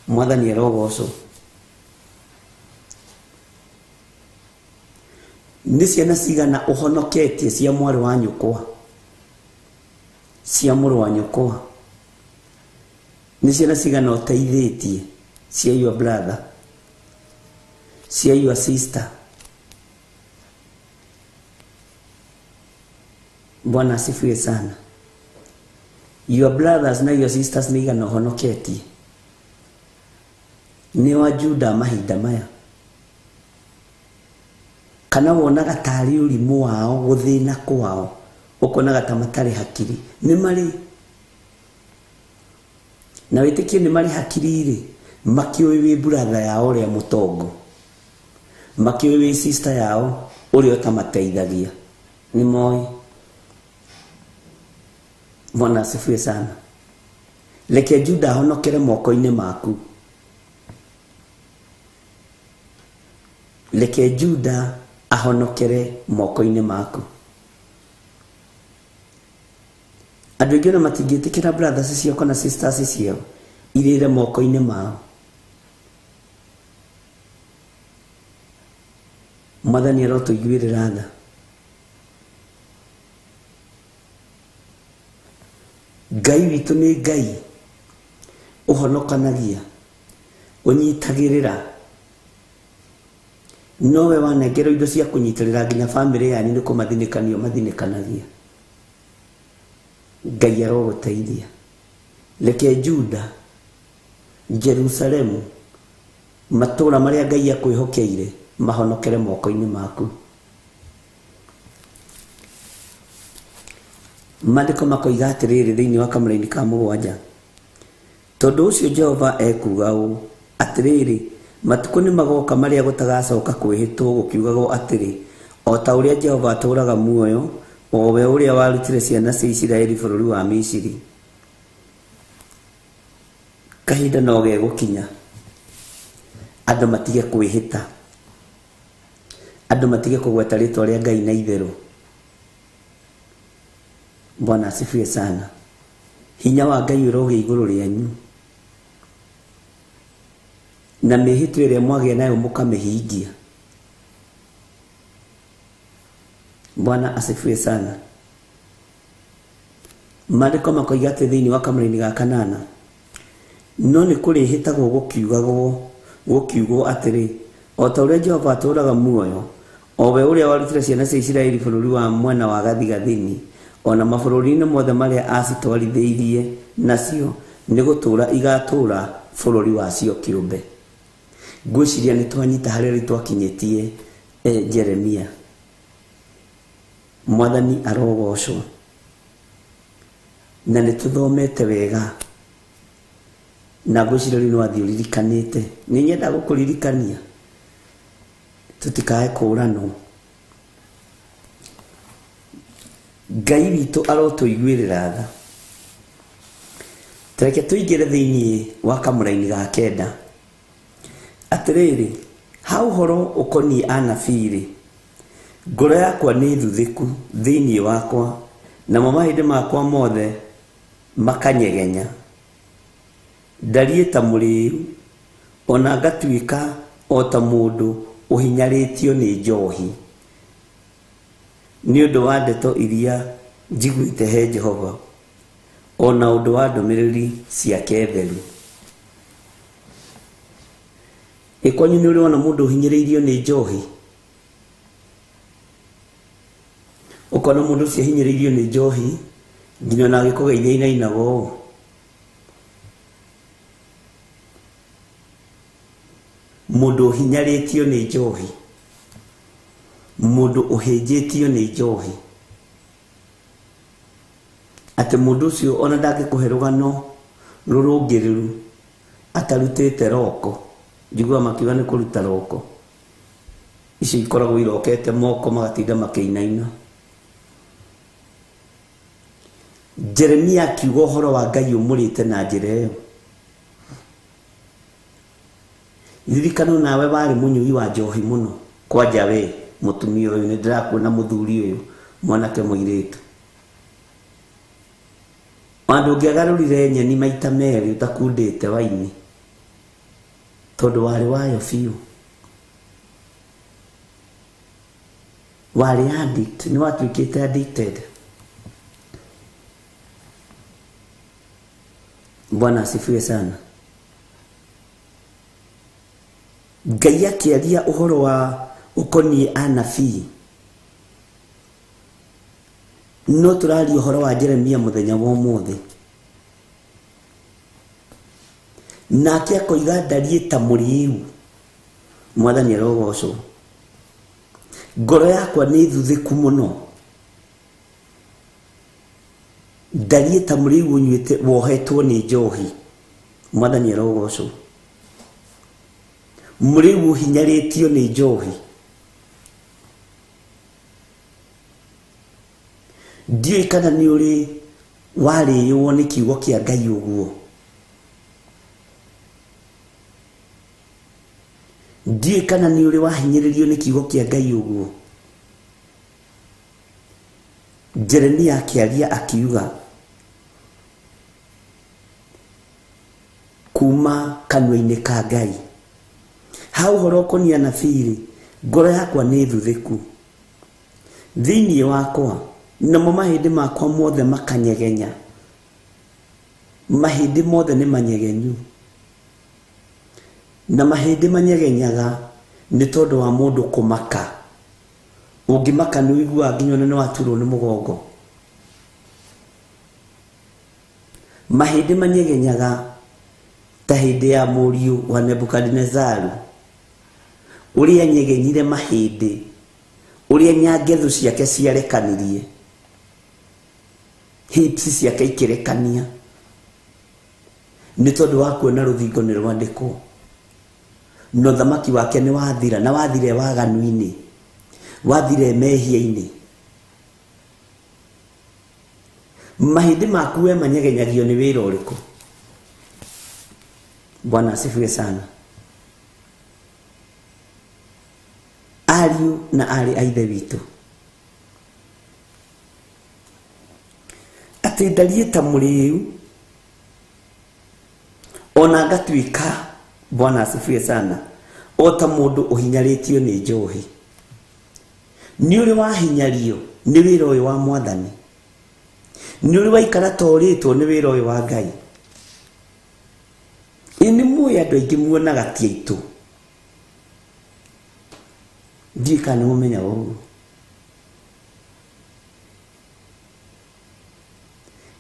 Mwathani arogocwo. Nĩ ciana cigana ũhonoketie cia mwarĩ wa nyũkwa, cia mũrũ wa nyũkwa? Nĩ ciana cigana ũteithĩtie cia your brother, cia your sister? Bwana asifiwe sana. Your brothers na your sisters nĩ igana ũhonoketie? Nĩ wa Juda mahinda maya? Kana wonaga tarĩ ũrimũ wao gũthĩna kwao, ũkonaga ta matarĩ hakiri. Nĩ marĩ na wĩtĩkie nĩ marĩ hakiri rĩ, makĩũĩ wĩ brother yao ũrĩa mũtongo, makĩũĩ wĩ sister yao ũrĩa ũtamateithagia. Nĩ moĩ. Bwana asifiwe sana. Reke Juda ahonokere moko-inĩ maku. Reke Juda ahonokere moko-inĩ maku. Andũ aingĩ ona matingĩtĩkĩra brothers ciao kana sisters ciao irĩre moko-inĩ mao. Mwathani arotũiguĩrĩra tha. Ngai witũ nĩ Ngai ũhonokanagia, ũnyitagĩrĩra. Nowe wanengerwo indo cia kũnyitĩrĩra nginya bamĩrĩ yanyu nĩ kũmathinĩkania mathinĩkanagia. Ngai arogũteithia. Reke Juda, Jerusalemu, matũũra marĩa Ngai akwĩhokeire mahonokere moko-inĩ maku. Maandĩko makoiga atĩrĩrĩ thĩinĩ wa kamũraini ka 7, tondũ ũcio Jehova ekuuga ũũ, atĩrĩrĩ, matukũ nĩ magoka marĩa gũtagacoka kwĩhĩtwo gũkiugagwo atĩrĩ, o ta ũrĩa Jehova atũũraga muoyo, o we ũrĩa warutire ciana cia Isiraeli bũrũri wa Misiri. Kahinda no gegũkinya andũ matige kwĩhĩta, andũ matige kũgweta rĩtwa rĩa Ngai na itherũ. Bwana asifiwe sana. Hinya wa Ngai ũrogĩa igũrũ rĩanyu, na mĩhĩtwa ĩrĩa mwagĩa nayo mũkamĩhingia. Bwana asifiwe sana. Maandĩko makoiga atĩ thĩinĩ wa kamũraini ga 8, no nĩ kũrĩhĩtagwo gũkiugwo atĩrĩ, o ta ũrĩa Jehova atũũraga muoyo, o we ũrĩa warutire ciana cia Isiraeli bũrũri wa mwena wa gathigathini, ona mabũrũri-inĩ mothe marĩa acitwarithĩirie nacio, nĩ gũtũũra igatũũra bũrũri wacio kĩũmbe. Ngwĩciria nĩ twanyita harĩa rĩu twakinyĩtie Jeremia. Mwathani arogocwo. Na nĩ tũthomete wega, na ngwĩciria rĩu nĩ wathiĩ ũririkanĩte. Nĩ nyenda gũkũririkania tũtikae kũũranwo. Ngai witũ arotũiguĩrĩra tha. Tareke tũingĩre thĩinĩ wa kamũraini ga 9. Atĩrĩrĩ, ha ũhoro ũkoniĩ anabii rĩ, ngoro yakwa nĩ thuthĩku thĩinĩ wakwa, namo mahĩndĩ makwa mothe makanyegenya. Ndariĩ ta mũrĩĩu, ona ngatuĩka o ta mũndũ ũhinyarĩtio nĩ njohi, nĩ ũndũ wa ndeto iria njiguĩte he Jehova, ona ũndũ wa ndũmĩrĩri ciake theru. Ĩ kwanyu nĩ ũrĩ wona mũndũ ũhinyĩrĩirio nĩ njohi? Ũkona mũndũ ũcio ahinyĩrĩirio nĩ njohi nginya ona agĩkũgeithia ainainaga ũũ. Mũndũ ũhinyarĩtio nĩ njohi, mũndũ ũhĩnjĩtio nĩ njohi, atĩ mũndũ ũcio ona ndangĩkũhe rũgano rũrũngĩrĩru atarutĩte roko. Njiguaga makiuga nĩ kũruta roko. Icio ikoragwo irokete moko magatinda makĩinaina. Jeremia akiuga ũhoro wa Ngai ũmũrĩte na njĩra ĩyo. Ririkana nawe warĩ mũnyui wa njohi mũno. Kwanja we mũtumia ũyũ, nĩ ndĩrakuona mũthuri ũyũ, mwanake mũirĩtu. Andũ ũngĩagarũrire nyeni maita merĩ ũtakundĩte waini, tondũ warĩ wayo biũ. Warĩ addict, nĩ watuĩkĩte addicted. Bwana asifiwe sana. Ngai akĩaria ũhoro wa ũkoniĩ anabii, no tũraria ũhoro wa Jeremia mũthenya wa ũmũthĩ. Nake akoiga ndariĩ ta mũrĩĩu. Mwathani arogocwo. Ngoro yakwa nĩ thuthĩku mũno. Ndariĩ ta mũrĩu ũnyuĩte wohetwo nĩ njohi. Mwathani arogocwo. Mũrĩu ũhinyarĩtio nĩ njohi. Ndiũĩ kana nĩ ũrĩ warĩywo nĩ kiugo kĩa Ngai ũguo. Ndiũĩ kana nĩ ũrĩ wahinyĩrĩrio nĩ kiugo kĩa Ngai ũguo. Jeremia akĩaria akiuga kuma kanua-inĩ ka Ngai. Ha ũhoro ũkoniĩ anabii-rĩ, ngoro yakwa nĩ thuthĩku thĩinĩ wakwa, namo mahĩndĩ makwa mothe makanyegenya. Mahĩndĩ mothe nĩ manyegenyu, na mahĩndĩ manyegenyaga nĩ tondũ wa mũndũ kũmaka. Ũngĩmaka nĩ ũiguaga nginya ona nĩ waturwo nĩ mũgongo. Mahĩndĩ manyegenyaga ta hĩndĩ ya mũriũ wa Nebukadinezaru, ũrĩa nyegenyire mahĩndĩ, ũrĩa nyangethu ciake ciarekanirie, hips ciake ikĩrekania, nĩ tondũ wa kuona rũthingo nĩ rwandĩkwo. Na ũthamaki wake nĩ wathira, na wathire waganu-inĩ, wathire mehia-inĩ. Mahĩndĩ maku we manyegenyagio nĩ wĩra ũrĩkũ? Bwana asifiwe sana. Ariũ na aarĩ a Ithe witũ, atĩ ndariĩ ta mũrĩu ona ngatuĩka, Bwana asifiwe sana, o ta mũndũ ũhinyarĩtio nĩ njohi. Nĩ ũrĩ wahinyario nĩ wĩra ũyũ wa Mwathani? Nĩ ũrĩ waikara torĩtwo nĩ wĩra ũyũ wa Ngai? Ĩ nĩ mũĩ andũ aingĩ muonaga ti aitũ. Ndiũĩ kana nĩ mũmenyaga ũguo.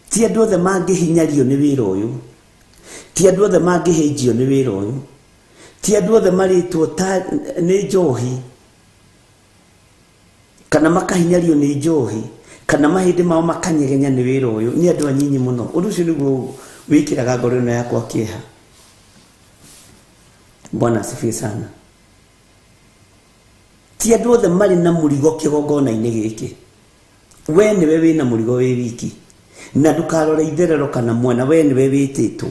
Ti andũ othe mangĩhinyario nĩ wĩra ũyũ. Ti andũ othe mangĩhĩnjio nĩ wĩra ũyũ. Ti andũ othe marĩtwo ta nĩ njohi, kana makahinyario nĩ njohi, kana mahĩndĩ mao makanyegenya nĩ wĩra ũyũ. Nĩ andũ anyinyi mũno. Ũndũ ũcio nĩguo wĩkĩraga ngoro ĩno yakwa kĩeha. Bwana asifiwe sana. Ti andũ othe marĩ na mũrigo kĩgongona-inĩ gĩkĩ. We nĩwe wĩna mũrigo wĩ wiki, na ndũkarore itherero kana mwena, we nĩwe wĩtĩtwo.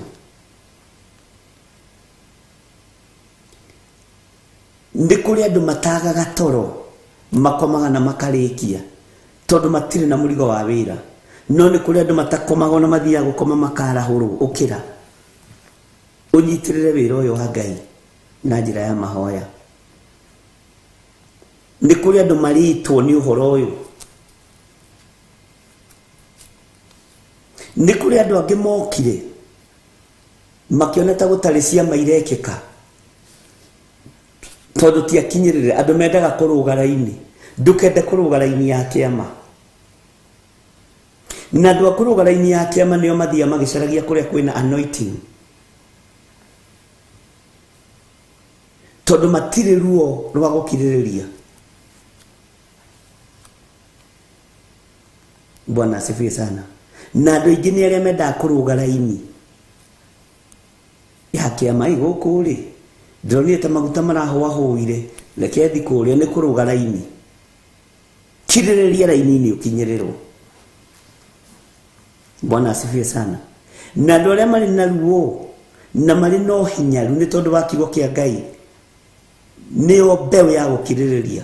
Nĩ kũrĩ andũ matagaga toro, makomaga na makarĩkia, tondũ matirĩ na mũrigo wa wĩra. No nĩ kũrĩ andũ matakomaga ona mathiaga gũkoma makarahũrwo. Ũkĩra ũnyitĩrĩre wĩra ũyũ wa Ngai na njĩra ya mahoya. Nĩ kũrĩ andũ marĩtwo nĩ ũhoro ũyũ. Nĩ kũrĩ andũ angĩ mokire makĩona ta gũtarĩ ciama irekĩka, tondũ ti akinyĩrĩre. Andũ mendaga kũrũga raini. Ndũkende kũrũga raini ya kĩama. Na andũ a kũrũga raini ya kĩama nĩo mathiaga magĩcaragia kũrĩa kwĩna anointing, tondũ matirĩ ruo rwa gũkirĩrĩria. Bwana asifiwe sana. Na andũ aingĩ nĩ arĩa mendaga kũrũga raini ya kĩama. Ĩ gũkũ rĩ, ndĩronire ta maguta marahũahũire, reke thi kũrĩa. Nĩ kũrũga raini. Kirĩrĩria raini-inĩ ũkinyĩrĩrwo. Bwana asifiwe sana. Na andũ arĩa marĩ na ruo na marĩ na ũhinyaru nĩ tondũ wa kiugo kĩa Ngai, nĩo mbeũ ya gũkirĩrĩria,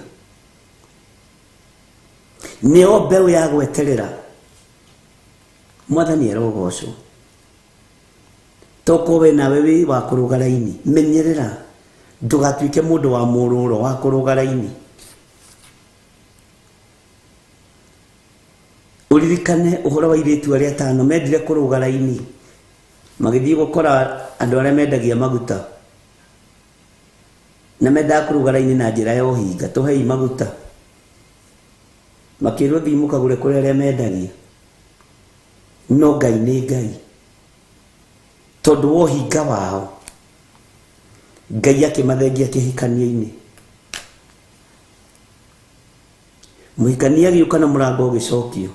nĩo mbeũ ya gweterera. Mwathani arogocwo. Toko we nawe wĩ wa kũrũga raini, menyerera ndũgatuĩke mũndũ wa mũrũro wa kũrũga raini. Ũririkane ũhoro wa airĩtu arĩa atano mendire kũrũga raini, magĩthiĩ gũkora andũ arĩa mendagia maguta, na mendaga kũrũga raini na njĩra ya ũhinga. Tũhei maguta. Makĩrwo thiĩ mũkagũre kũrĩ arĩa mendagia. No Ngai nĩ Ngai, tondũ wa ũhinga wao Ngai akĩmathengia kĩhikanio-inĩ. Mũhikania agĩũka na mũrango ũgĩcokio.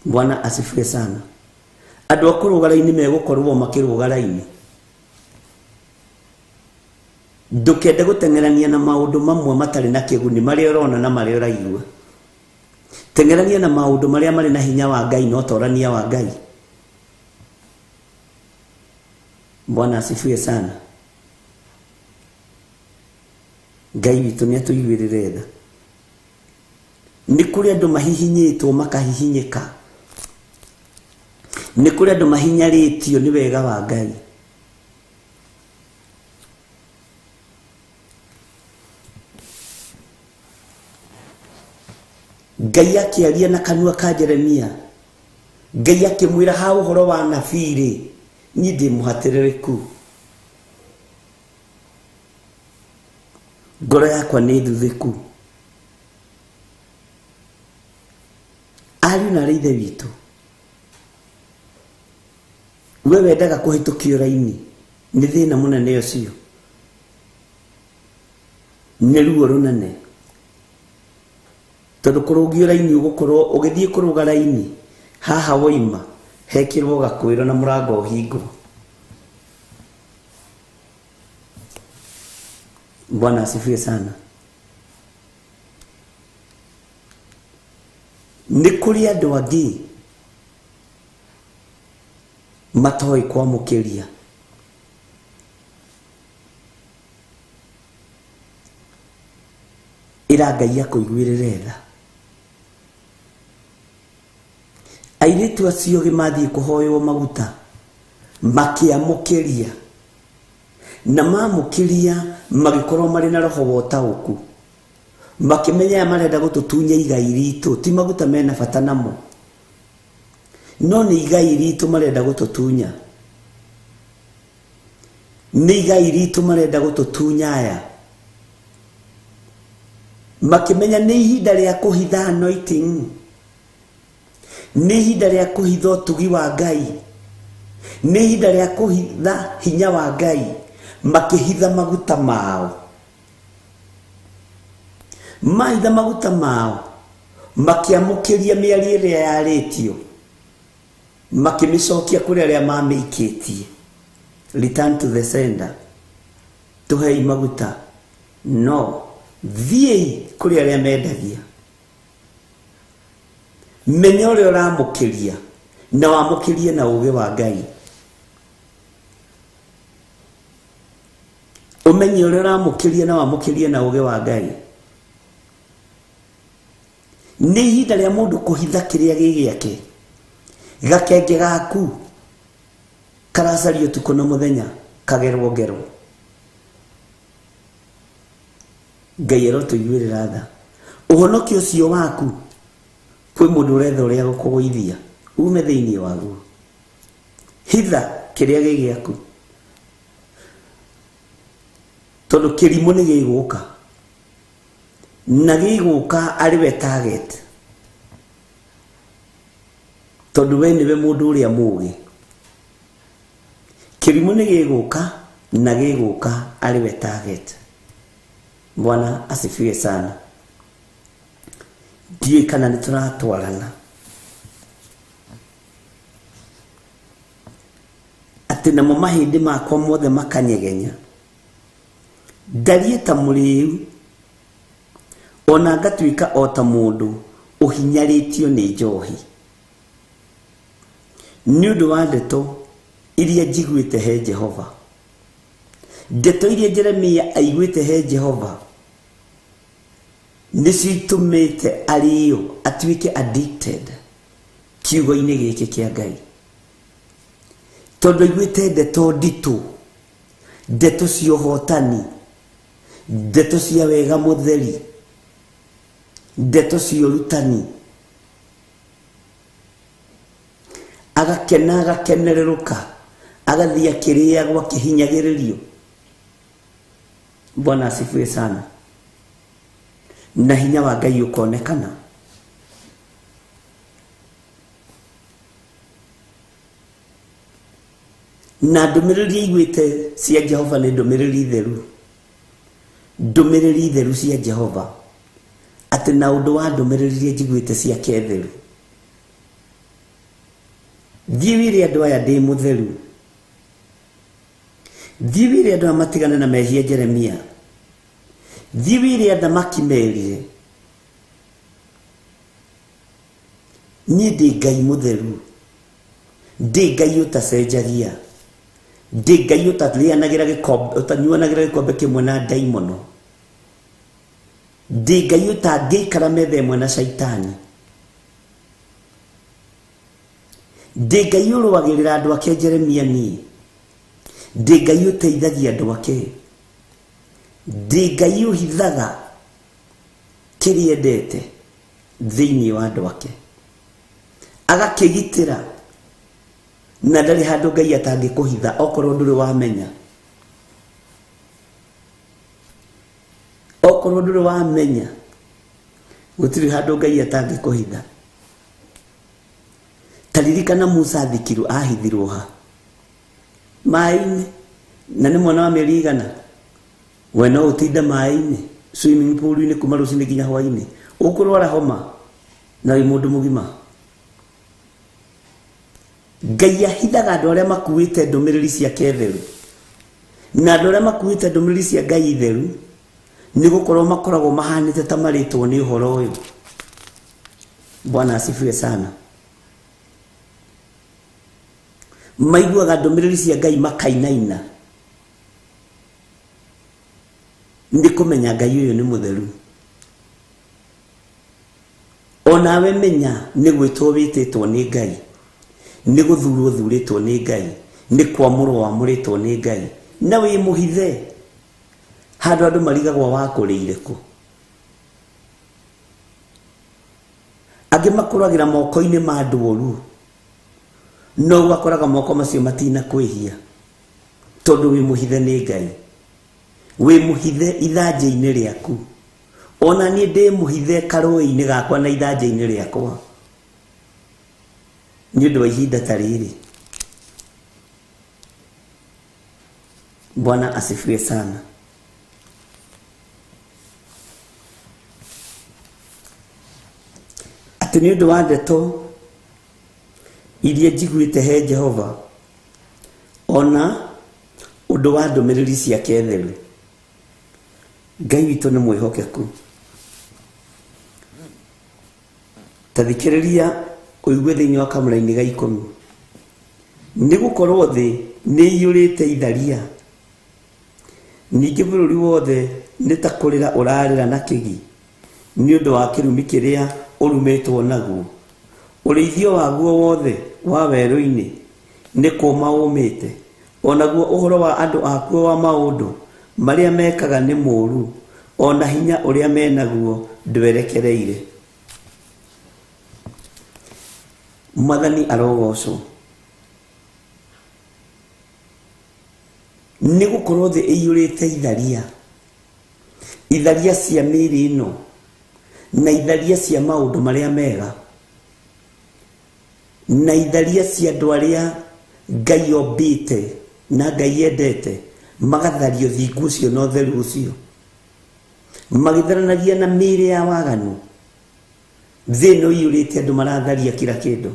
Bwana asifiwe sana. Andũ a kũrũga raini megũkorwo makĩrũga raini. Ndũkende gũteng'erania na maũndũ mamwe matarĩ na kĩguni marĩa ũrona na marĩa ũraigua. Teng'erania na maũndũ marĩa marĩ na hinya wa Ngai na ũtorania wa Ngai. Bwana asifiwe sana. Ngai witũ nĩ atũiguĩrĩre tha. Nĩ kũrĩ andũ mahihinyĩtwo makahihinyĩka. Nĩ kũrĩ andũ mahinyarĩtio nĩ wega wa Ngai. Ngai akĩaria na kanua ka Jeremia. Ngai akĩmwĩra ha ũhoro wa nabii rĩ, niĩ ndĩ mũhatĩrĩrĩku. Ngoro yakwa nĩ thuthĩku. Ariũ na arĩ ithe witũ, we wendaga kũhĩtũkio raini nĩ thĩna mũnene ũcio, nĩ ruo rũnene. Tondũ kũrũgio raini ũgũkorwo ũgĩthiĩ kũrũga raini haha woima hekĩrwo gakwĩro na mũrango ũhingwo. Bwana asifiwe sana. Nĩ kũrĩ andũ angĩ matoĩ kwamũkĩria. Ĩra Ngai akũiguĩrĩre tha. Airĩtu acio ogĩ mathiĩ kũhoywo maguta makĩamũkĩria, na mamũkĩria magĩkorwo marĩ na roho wa ũtaũku, makĩmenya aya marenda gũtũtunya igai ritũ, ti maguta mena bata namo, no nĩ igai ritũ marenda gũtũtunya, nĩ igai ritũ marenda gũtũtunya aya. Makĩmenya nĩ ihinda rĩa kũhitha anointing, nĩ ihinda rĩa kũhitha ũtugi wa Ngai, nĩ ihinda rĩa kũhitha hinya wa Ngai. Makĩhitha maguta mao. Mahitha maguta mao makĩamũkĩria mĩario ĩrĩa yarĩtio, makĩmĩcokia kũrĩ arĩa mamĩikĩtie. Return to the sender. Tũhei maguta. No thiĩi kũrĩ arĩa mendagia. Menya ũrĩa ũramũkĩria na wamũkĩrie na ũũgĩ wa Ngai. Ũmenye ũrĩa ũramũkĩria na wamũkĩrie na ũũgĩ wa Ngai. Nĩ ihinda rĩa mũndũ kũhitha kĩrĩa gĩ gĩake. Gakenge gaku karacario ũtukũ na mũthenya, kagerwo ngero. Ngai arotũiguĩrĩra tha. Ũhonokio ũcio waku kwĩ mũndũ ũretha ũrĩa gũkũgũithia ume thĩinĩ waguo. Hitha kĩrĩa gĩ gĩaku, tondũ kĩrimũ nĩ gĩgũka, na gĩgũka arĩ we target, tondũ we nĩwe mũndũ ũrĩa mũũgĩ. Kĩrimũ nĩ gĩgũka na gĩgũka arĩ we target. Bwana asifiwe sana. Ndiũĩ kana nĩ tũratwarana. Atĩ namo mahĩndĩ makwa mothe makanyegenya. Ndariĩ ta mũrĩu, ona ngatuĩka o ta mũndũ ũhinyarĩtio nĩ njohi. Nĩ ũndũ wa ndeto iria njiguĩte he Jehova. Ndeto iria Jeremia aiguĩte he Jehova nĩcio itũmĩte arĩo atuĩke addicted kiugo-inĩ gĩkĩ kĩa Ngai. Tondũ aiguĩte ndeto nditũ, ndeto cia ũhotani, ndeto cia wega mũtheri, ndeto cia ũrutani. Agakena, agakenererũka, agathiĩ akĩrĩagwo akĩhinyagĩrĩrio. Bwana asifiwe sana. Na hinya wa Ngai ũkonekana. Na ndũmĩrĩri aiguĩte cia Jehova nĩ ndũmĩrĩri theru. Ndũmĩrĩri theru cia Jehova. Atĩ na ũndũ wa ndũmĩrĩri iria njiguĩte ciake theru. Thiĩ wĩre andũ aya ndĩ mũtheru. Thiĩ wĩre andũ aya matigane na mehia Jeremia. Thiĩ wĩre athamaki merire. Niĩ ndĩ Ngai mũtheru. Ndĩ Ngai ũtacenjagia. Ndĩ Ngai ũtarĩanagĩra gĩkombe, ũtanyuanagĩra gĩkombe kĩmwe na ndaimono. Ndĩ Ngai ũtangĩikara metha ĩmwe na caitani. Ndĩ Ngai ũrũagĩrĩra andũ ake Jeremia niĩ. Ndĩ Ngai ũteithagia andũ ake. Ndĩ Ngai ũhithaga kĩrĩa endete thĩinĩ wa andũ ake. Agakĩgitĩra na ndarĩ handũ Ngai atangĩkũhitha okorwo ndũrĩ wamenya. Okorwo ndũrĩ wamenya gũtirĩ handũ Ngai atangĩkũhitha. Taririkana Musa athikirwo ahithirwo ha maĩ-inĩ, na nĩ mwana wa mĩeri igana. We no ũtinde maĩ-inĩ swimming pool-inĩ kuma rũcinĩ nginya hwaĩ-inĩ, ũkũrwara homa na wĩ mũndũ mũgima. Ngai ahithaga andũ arĩa makuĩte ndũmĩrĩri ciake theru, na andũ arĩa makuĩte ndũmĩrĩri cia Ngai theru nĩ gũkorwo makoragwo mahanĩte ta marĩtwo nĩ ũhoro ũyũ. Bwana asifiwe sana. Maiguaga ndũmĩrĩri cia Ngai makainaina nĩ kũmenya Ngai ũyũ nĩ mũtheru. Onawe menya nĩ gwĩtwo wĩtĩtwo nĩ Ngai, nĩ gũthurwo thurĩtwo nĩ Ngai, nĩ kwamũrwo wamũrĩtwo nĩ Ngai, na wĩ mũhithe handũ andũ marigagwo wakũrĩire kũ. Angĩ makũragĩra moko-inĩ ma andũ oru, no ũgakoraga moko macio matina kwĩhia tondũ wĩ mũhithe nĩ Ngai. Wĩ mũhithe ithanjĩ-inĩ rĩaku. Ona niĩ ndĩ mũhithe karũĩ-inĩ gakwa na ithanjĩ-inĩ rĩakwa nĩ ũndũ wa ihinda ta rĩrĩ. Bwana asifiwe sana. Atĩ nĩ ũndũ wa ndeto iria njiguĩte he Jehova, ona ũndũ wa ndũmĩrĩri ciake theru. Ngai witũ nĩ mwĩhokeku. Ta thikĩrĩria ũigue thĩinĩ wa kamũraini ga 10. Nĩ gũkorwo thĩ nĩ ĩiyũrĩte itharia, ningĩ bũrũri wothe nĩ ta kũrĩra ũrarĩra na kĩgi nĩ ũndũ wa kĩrumi kĩrĩa ũrumĩtwo naguo. Ũrĩithio waguo wothe wa werũ-inĩ nĩ kũũma ũmĩte, onaguo ũhoro wa andũ akuo wa maũndũ marĩa mekaga nĩ mũũru, ona hinya ũrĩa menaguo ndwerekereire. Mwathani arogocwo. Nĩ gũkorwo thĩ ĩiyũrĩte itharia, itharia cia mĩĩrĩ ĩno na itharia cia maũndũ marĩa mega, na itharia cia andũ arĩa Ngai ombĩte na Ngai endete, magatharia ũthingu ũcio na ũtheru ũcio, magĩtharanagia na mĩĩrĩ ya waganu. Thĩ ĩno ĩiyũrĩte andũ maratharia kila kĩndũ.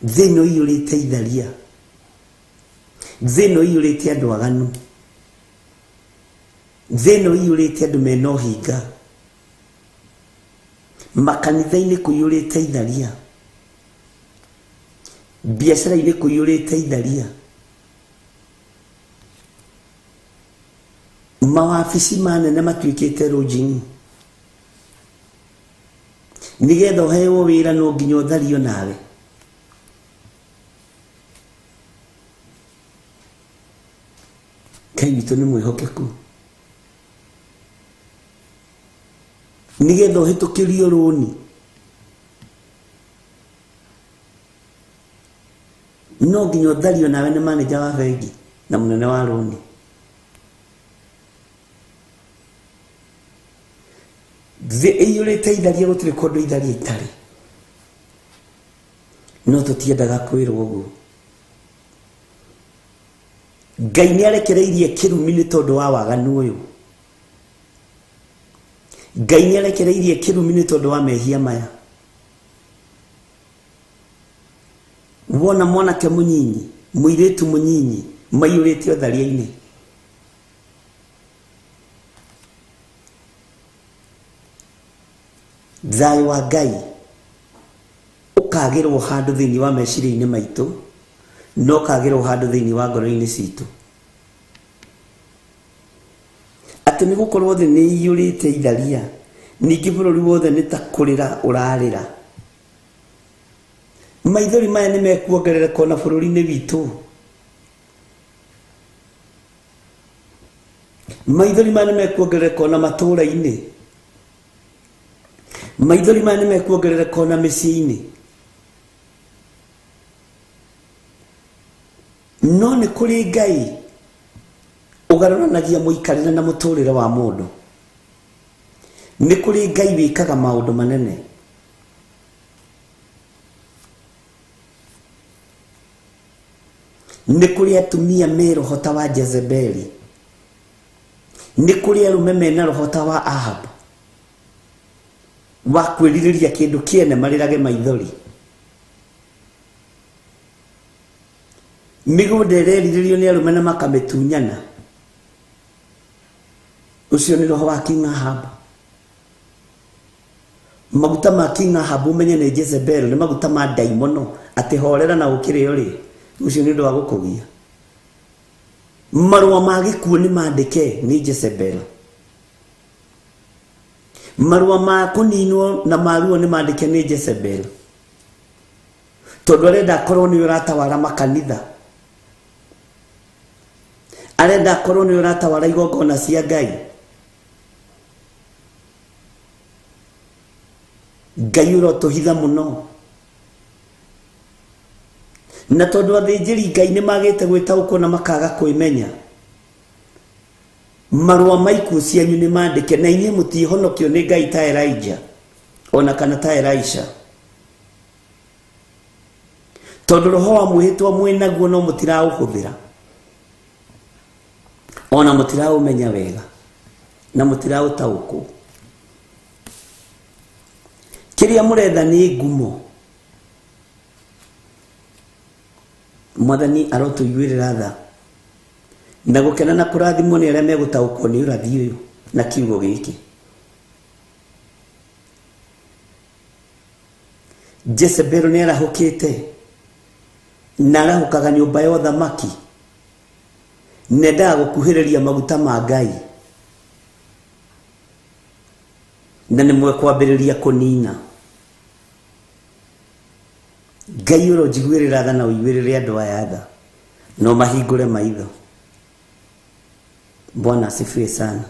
Thĩ ĩno ĩiyũrĩte itharia. Thĩ ĩno ĩiyũrĩte andũ aganu. Thĩ ĩno ĩiyũrĩte andũ mena ũhinga. Makanitha-inĩ kũiyũrĩte itharia. Biacara-inĩ kũiyũrĩte itharia. Mawabici manene matuĩkĩte lodging. Nĩgetha ũheo wĩra no nginya ũthario nawe. Ngai witũ nĩ mwĩhokeku. Nĩgetha ũhĩtũkĩrio rũni no nginya ũthario nawe nĩ manager wa bengi na mũnene wa rũni. Thĩ ĩiyũrĩte itharia, gũtirĩ kũndũ itharia itarĩ, no tũtiendaga kwĩrwo ũguo. Ngai nĩ arekereirie kĩrumi nĩ tondũ wa waganu ũyũ. Ngai nĩ arekereirie kĩrumi nĩ tondũ wa mehia maya. Wona mwanake mũnyinyi, mũirĩtu mũnyinyi maiyũrĩte ũtharia-inĩ. Thayũ wa Ngai ũkagĩrwo handũ thĩinĩ wa meciria-inĩ maitũ, na ũkagĩrwo handũ thĩinĩ wa ngoro-inĩ citũ. Atĩ nĩ gũkorwo thĩ nĩ iyũrĩte itharia, ningĩ bũrũri wothe nĩ ta kũrĩra ũrarĩra. Maithori maya nĩ mekuongerereka ona bũrũri-inĩ witũ. Maithori maya nĩ mekuongerereka ona matũũra-inĩ. Maithori maya nĩ mekuongerereka ona mĩciĩ-inĩ. No nĩ kũrĩ Ngai ũgarũranagia mũikarĩre na mũtũrĩre wa mũndũ. Nĩ kũrĩ Ngai wĩkaga maũndũ manene. Nĩ kũrĩ atumia me roho ta wa Jezebeli. Nĩ kũrĩ arũme mena roho ta wa Ahab, wa kwĩrirĩria kĩndũ kĩene marĩrage maithori. Mĩgũnda ĩrerirĩrio nĩ arũme na makamĩtunyana. Ũcio nĩ roho wa King Ahab. Maguta ma King Ahab ũmenye nĩ Jezebel, nĩ maguta ma ndaimono, atĩ horera na ũkĩrĩ ũrĩ. Ũcio nĩ ũndũ wa gũkũgia. Marũa ma gĩkuũ nĩ mandĩke nĩ Jezebel. Marũa ma kũninwo na maruo nĩ mandĩke nĩ Jezebel. Tondũ arenda akorwo nĩ ũratawara makanitha. Arenda akorwo nĩ ũratawara igongona cia Ngai. Ngai ũrotũhitha mũno. Na tondũ athĩnjĩri Ngai nĩ magĩte gwĩtaũkwo na makaga kwĩmenya, marũa ma ikuũ cianyu nĩ mandĩke, na inyuĩ mũtihonokio nĩ Ngai ta Elijah ona kana ta Elisha. Tondũ roho wa mwĩhĩtwa mwĩnaguo no mũtiraũhũthĩra, ona mũtiraũmenya wega, na mũtiraũtaũkwo. Kĩrĩa mũretha nĩ ngumo. Mwathani arotũiguĩrĩra tha na gũkena na kũrathimwo nĩ arĩa megũtaũkwo nĩ ũrathi ũyũ na kiugo gĩkĩ. Jezebel nĩ arahũkĩte na arahũkaga nyũmba ya ũthamaki, nendaga gũkuhĩrĩria maguta ma Ngai, na nĩ mwekwambĩrĩria kũnina. Ngai ũronjiguĩrĩra tha na ũiguĩrĩre andũ aya tha, no mahingũre maitho. Bwana asifiwe sana.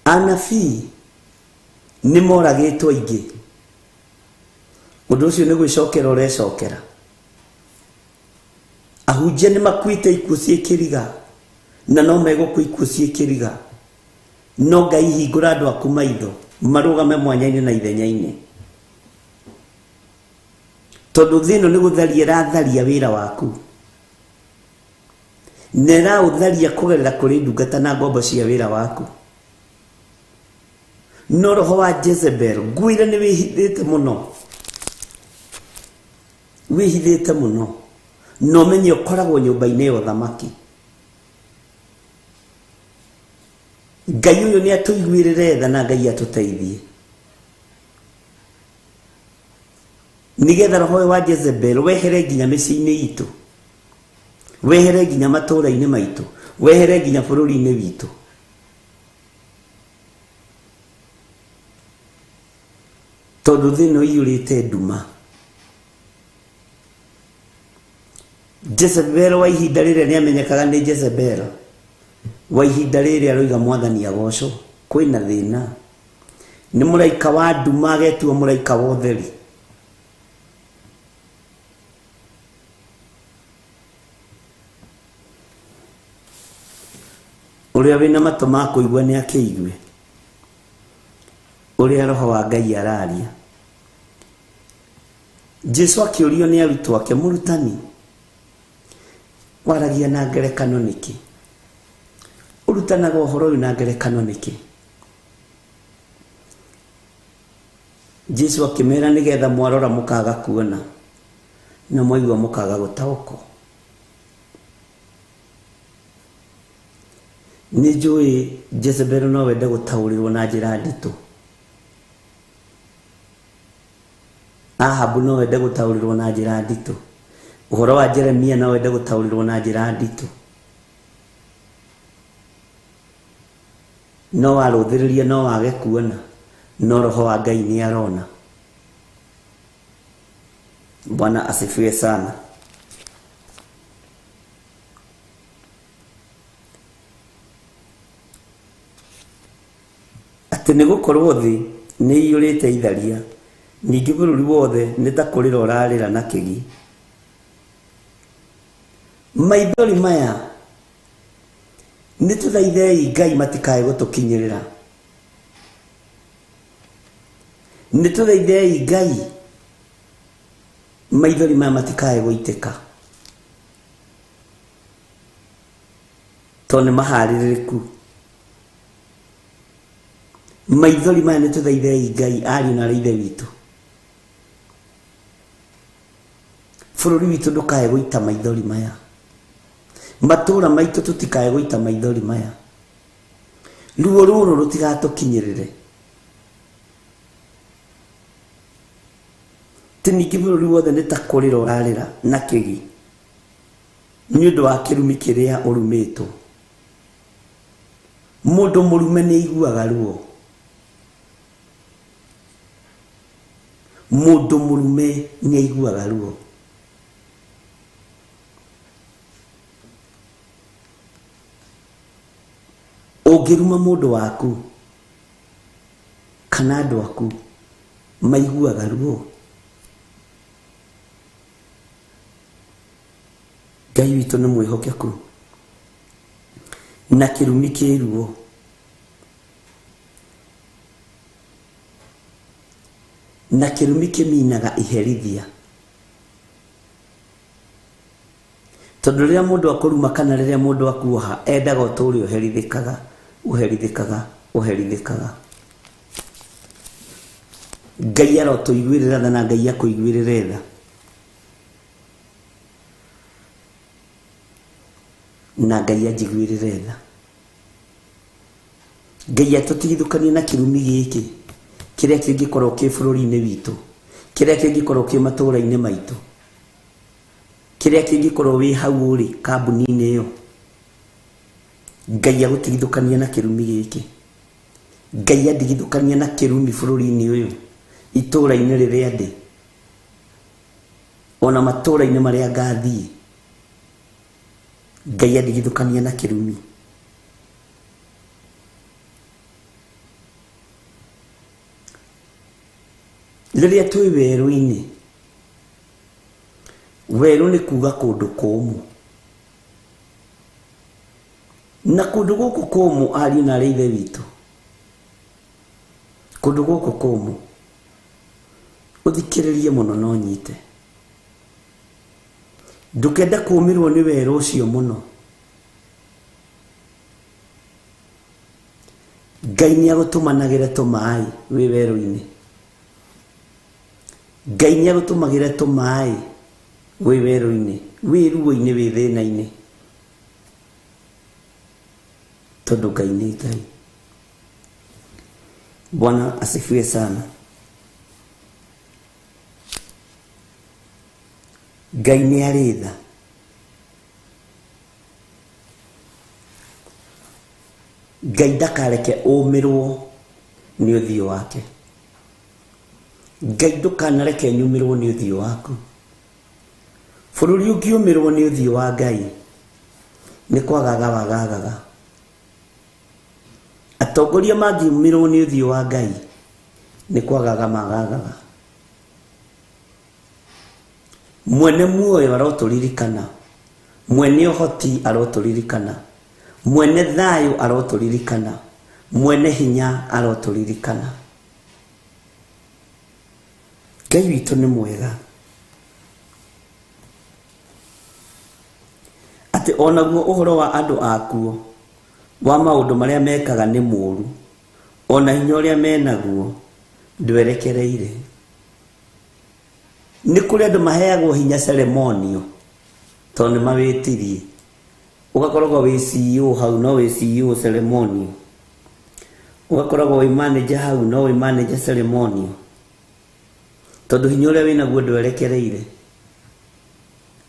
Anabii nĩ moragĩtwo aingĩ. Ũndũ ũcio nĩ gwĩcokera ũrecokera. Ahunjia nĩ makuĩte ikuũ ciĩ kĩriga, na no megũkua ikuũ ciĩ kĩriga. No Ngai hingũra andũ aku maitho, marũgame mwanya-inĩ na ithenya-inĩ. Tondũ thĩ ĩno nĩ gũtharia ĩratharia wĩra waku, na ĩraũtharia kũgerera kũrĩ ndungata na ngombo cia wĩra waku. No roho wa Jezebel ngwĩre nĩ wĩhithĩte mũno, wĩhithĩte mũno, na ũmenye ũkoragwo nyũmba-inĩ ya ũthamaki. Ngai ũyũ nĩ atũiguĩrĩre tha na Ngai atũteithie, nĩgetha roho ũyũ wa Jezebel wehere nginya mĩciĩ-inĩ itũ, wehere nginya matũũra-inĩ maitũ, wehere nginya bũrũri-inĩ witũ. Tondũ thĩ ĩno iyũrĩte nduma. Jezebel wa ihinda rĩrĩa nĩamenyekaga nĩ Jezebel wa ihinda rĩrĩa aroiga Mwathani agocwo, kwĩna thĩna. Nĩ mũraika wa nduma agetua mũraika wa ũtheri. Ũrĩa wĩna matũ ma kũigua nĩ akĩigue ũrĩa roho wa Ngai araria. Jesu akĩũrio nĩ arutwo ake, mũrutani, waragia na ngerekano nĩkĩ? Ũrutanaga ũhoro ũyũ na ngerekano nĩkĩ? Jesu akĩmera nĩgetha mwarora mũkaga kuona na mwaigua mũkaga gũtaũkwo. Nĩ njũĩ Jezebel no wende gũtaũrĩrwo na njĩra nditũ. Ahabu no wende gũtaũrĩrwo na njĩra nditũ. Ũhoro wa Jeremia no wende gũtaũrĩrwo na njĩra nditũ. No warũthĩrĩria no wage kuona, no roho wa Ngai nĩ arona. Bwana asifiwe sana. Atĩ nĩ gũkorwo thĩ nĩ iyũrĩte itharia, ningĩ bũrũri wothe nĩ ta kũrĩra ũrarĩra na kĩgi. Maithori maya nĩ tũthaithei Ngai matikae gũtũkinyĩrĩra. Nĩ tũthaithei Ngai maithori maya matikae gũitĩka, tondũ nĩ maharĩrĩku. Maithori maya nĩ tũthaithei Ngai ariũ na ithe witũ. Bũrũri witũ ndũkae gũita maithori maya. Matũra maitũ tũtikae gũita maithori maya. Ruo rũrũ rũtigatũkinyĩrĩre. Ti ningĩ bũrũri wothe nĩ ta kũrĩra ũrarĩra na kĩgi nĩ ũndũ wa kĩrumi kĩrĩa ũrumĩtwo. Mũndũ mũrume nĩ aiguaga ruo. Mũndũ mũrume nĩ aiguaga ruo. Ũngĩruma mũndũ waku kana andũ aku maiguaga ruo. Ngai witũ nĩ mwĩhokeku na kĩrumi kĩ ruo. Na kĩrumi kĩminaga iherithia. Tondũ rĩrĩa mũndũ akũruma kana rĩrĩa mũndũ akuoha endaga ũtũũre ũherithĩkaga, ũherithĩkaga, ũherithĩkaga. Ngai arotũiguĩrĩra tha na Ngai akũiguĩrĩre tha. Na Ngai anjiguĩrĩre tha. Ngai atũtigithũkanie na kĩrumi gĩkĩ kĩrĩa kĩngĩkorwo kĩ bũrũri-inĩ witũ, kĩrĩa kĩngĩkorwo kĩ matũũra-inĩ maitũ, kĩrĩa kĩngĩkorwo wĩ hau ũrĩ kambuni-inĩ ĩyo. Ngai agũtigithũkanie na kĩrumi gĩkĩ. Ngai andigithũkanie na kĩrumi bũrũri-inĩ ũyũ, itũũra-inĩ rĩrĩa ndĩ, ona matũũra-inĩ marĩa ngathiĩ. Ngai andigithũkanie na kĩrumi. Rĩrĩa twĩ werũ-inĩ, werũ nĩ kuga kũndũ kũmũ. Na kũndũ gũkũ kũmũ ariũ na arĩ ithe witũ, kũndũ gũkũ kũmũ ũthikĩrĩrie mũno no nyite. Ndũkende kũũmĩrwo nĩ werũ ũcio mũno. Ngai nĩ agũtũmanagĩre tũmaĩ wĩ werũ-inĩ. Ngai nĩ agũtũmagĩre tũmaĩ wĩ werũ-inĩ, wĩ ruo-inĩ, wĩ thĩna-inĩ. Tondũ Ngai nĩ Ngai. Bwana asifiwe sana. Ngai nĩ arĩ tha. Ngai ndakareke ũmĩrwo nĩ ũthiũ wake. Ngai ndũkanareke nyumĩrwo nĩ ũthiũ waku. Bũrũri ũngĩũmĩrwo nĩ ũthiũ wa Ngai nĩ kwagaga wagagaga. Atongoria mangĩũmĩrwo nĩ ũthiũ wa Ngai nĩ kwagaga magagaga. Mwene muoyo arotũririkana, mwene ũhoti arotũririkana, mwene thayũ arotũririkana, mwene hinya arotũririkana. Ngai witũ nĩ mwega. Atĩ onaguo ũhoro wa andũ akuo wa maũndũ marĩa mekaga nĩ mũũru, ona hinya ũrĩa menaguo ndwerekereire. Nĩ kũrĩ andũ maheagwo hinya ceremonio tondũ nĩ mawĩtirie. Ũgakoragwo wĩ CEO hau no wĩ CEO ceremonio, ũgakoragwo wĩ manager hau no wĩ manager ceremonio, tondũ hinya ũrĩa wĩnaguo ndwerekereire.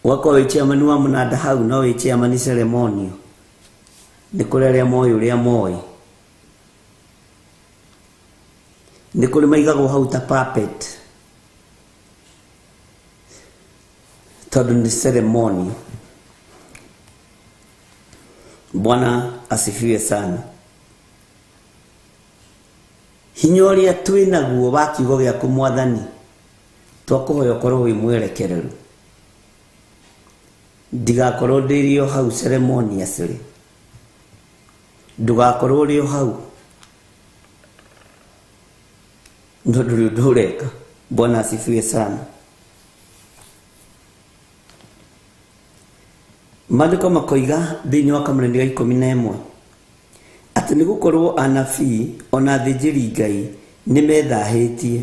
Ũgakorwo wĩ chairman wa mũnanda hau no wĩ chairman ceremonio. Nĩ kũrĩ arĩa moĩ ũrĩa moĩ, nĩ kũrĩ maigagwo hau ta puppet tondũ nĩ ceremonio. Bwana asifiwe sana. Hinya ũrĩa twĩnaguo wa kiugo gĩaku Mwathani, twakũhoya ũkorwo wĩ mwerekereru, ndigakorwo ndĩrĩ o hau ceremoniously, ndũgakorwo ũrĩ o hau no ndũrĩ ũndũ ũreka. Bwana asifiwe sana. Maandĩko makoiga thĩinĩ wa kamũranĩ ga 11 atĩ nĩ gũkorwo anabii ona athĩnjĩri Ngai nĩ methahĩtie,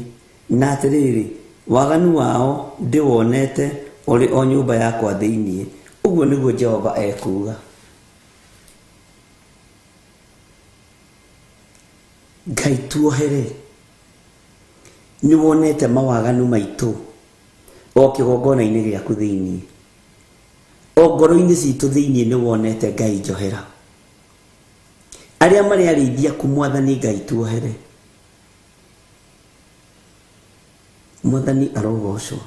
na atĩrĩrĩ, waganu wao ndĩwonete ũrĩ o nyũmba yakwa thĩinĩ. Ũguo nĩguo Jehova ekuuga. Ngai tuohere, nĩ wonete mawaganu maitũ o kĩgongona-inĩ gĩaku thĩinĩ, o ngoro-inĩ citũ thĩinĩ nĩ wonete. Ngai njohera. Arĩa marĩ arĩithi aku Mwathani Ngai tuohere. Mwathani arogocwo.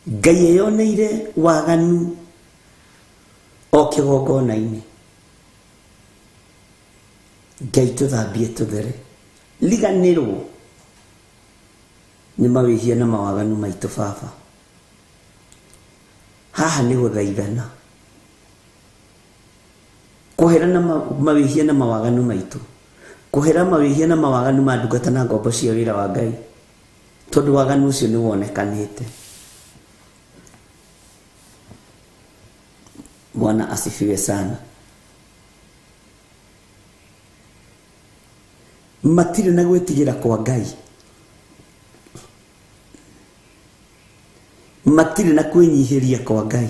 Ngai eyoneire waganu o kĩgongona-inĩ. Ngai tũthambie tũthere, riganĩrwo nĩ mawĩhia na mawaganu maitũ baba. Haha nĩ gũthaithana, kũherana mawĩhia na mawaganu maitũ, kũhera mawĩhia na mawaganu ma ndungata na ngombo cia wĩra wa Ngai, tondũ waganu ũcio nĩ wonekanĩte. Bwana asifiwe sana. Matirĩ na gwĩtigĩra kwa Ngai, matirĩ na kwĩnyihĩria kwa Ngai.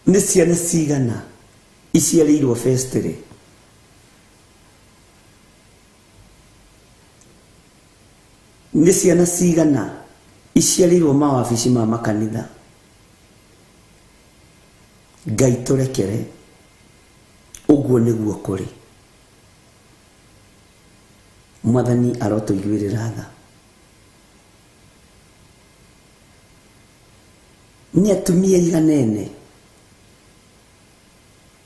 Nĩ ciana cigana iciarĩirwo festĩrĩ? Nĩ ciana cigana iciarĩirwo mawabici ma makanitha? Ngai tũrekere, ũguo nĩguo kũrĩ. Mwathani arotũiguĩrĩra tha. Nĩ atumia iganene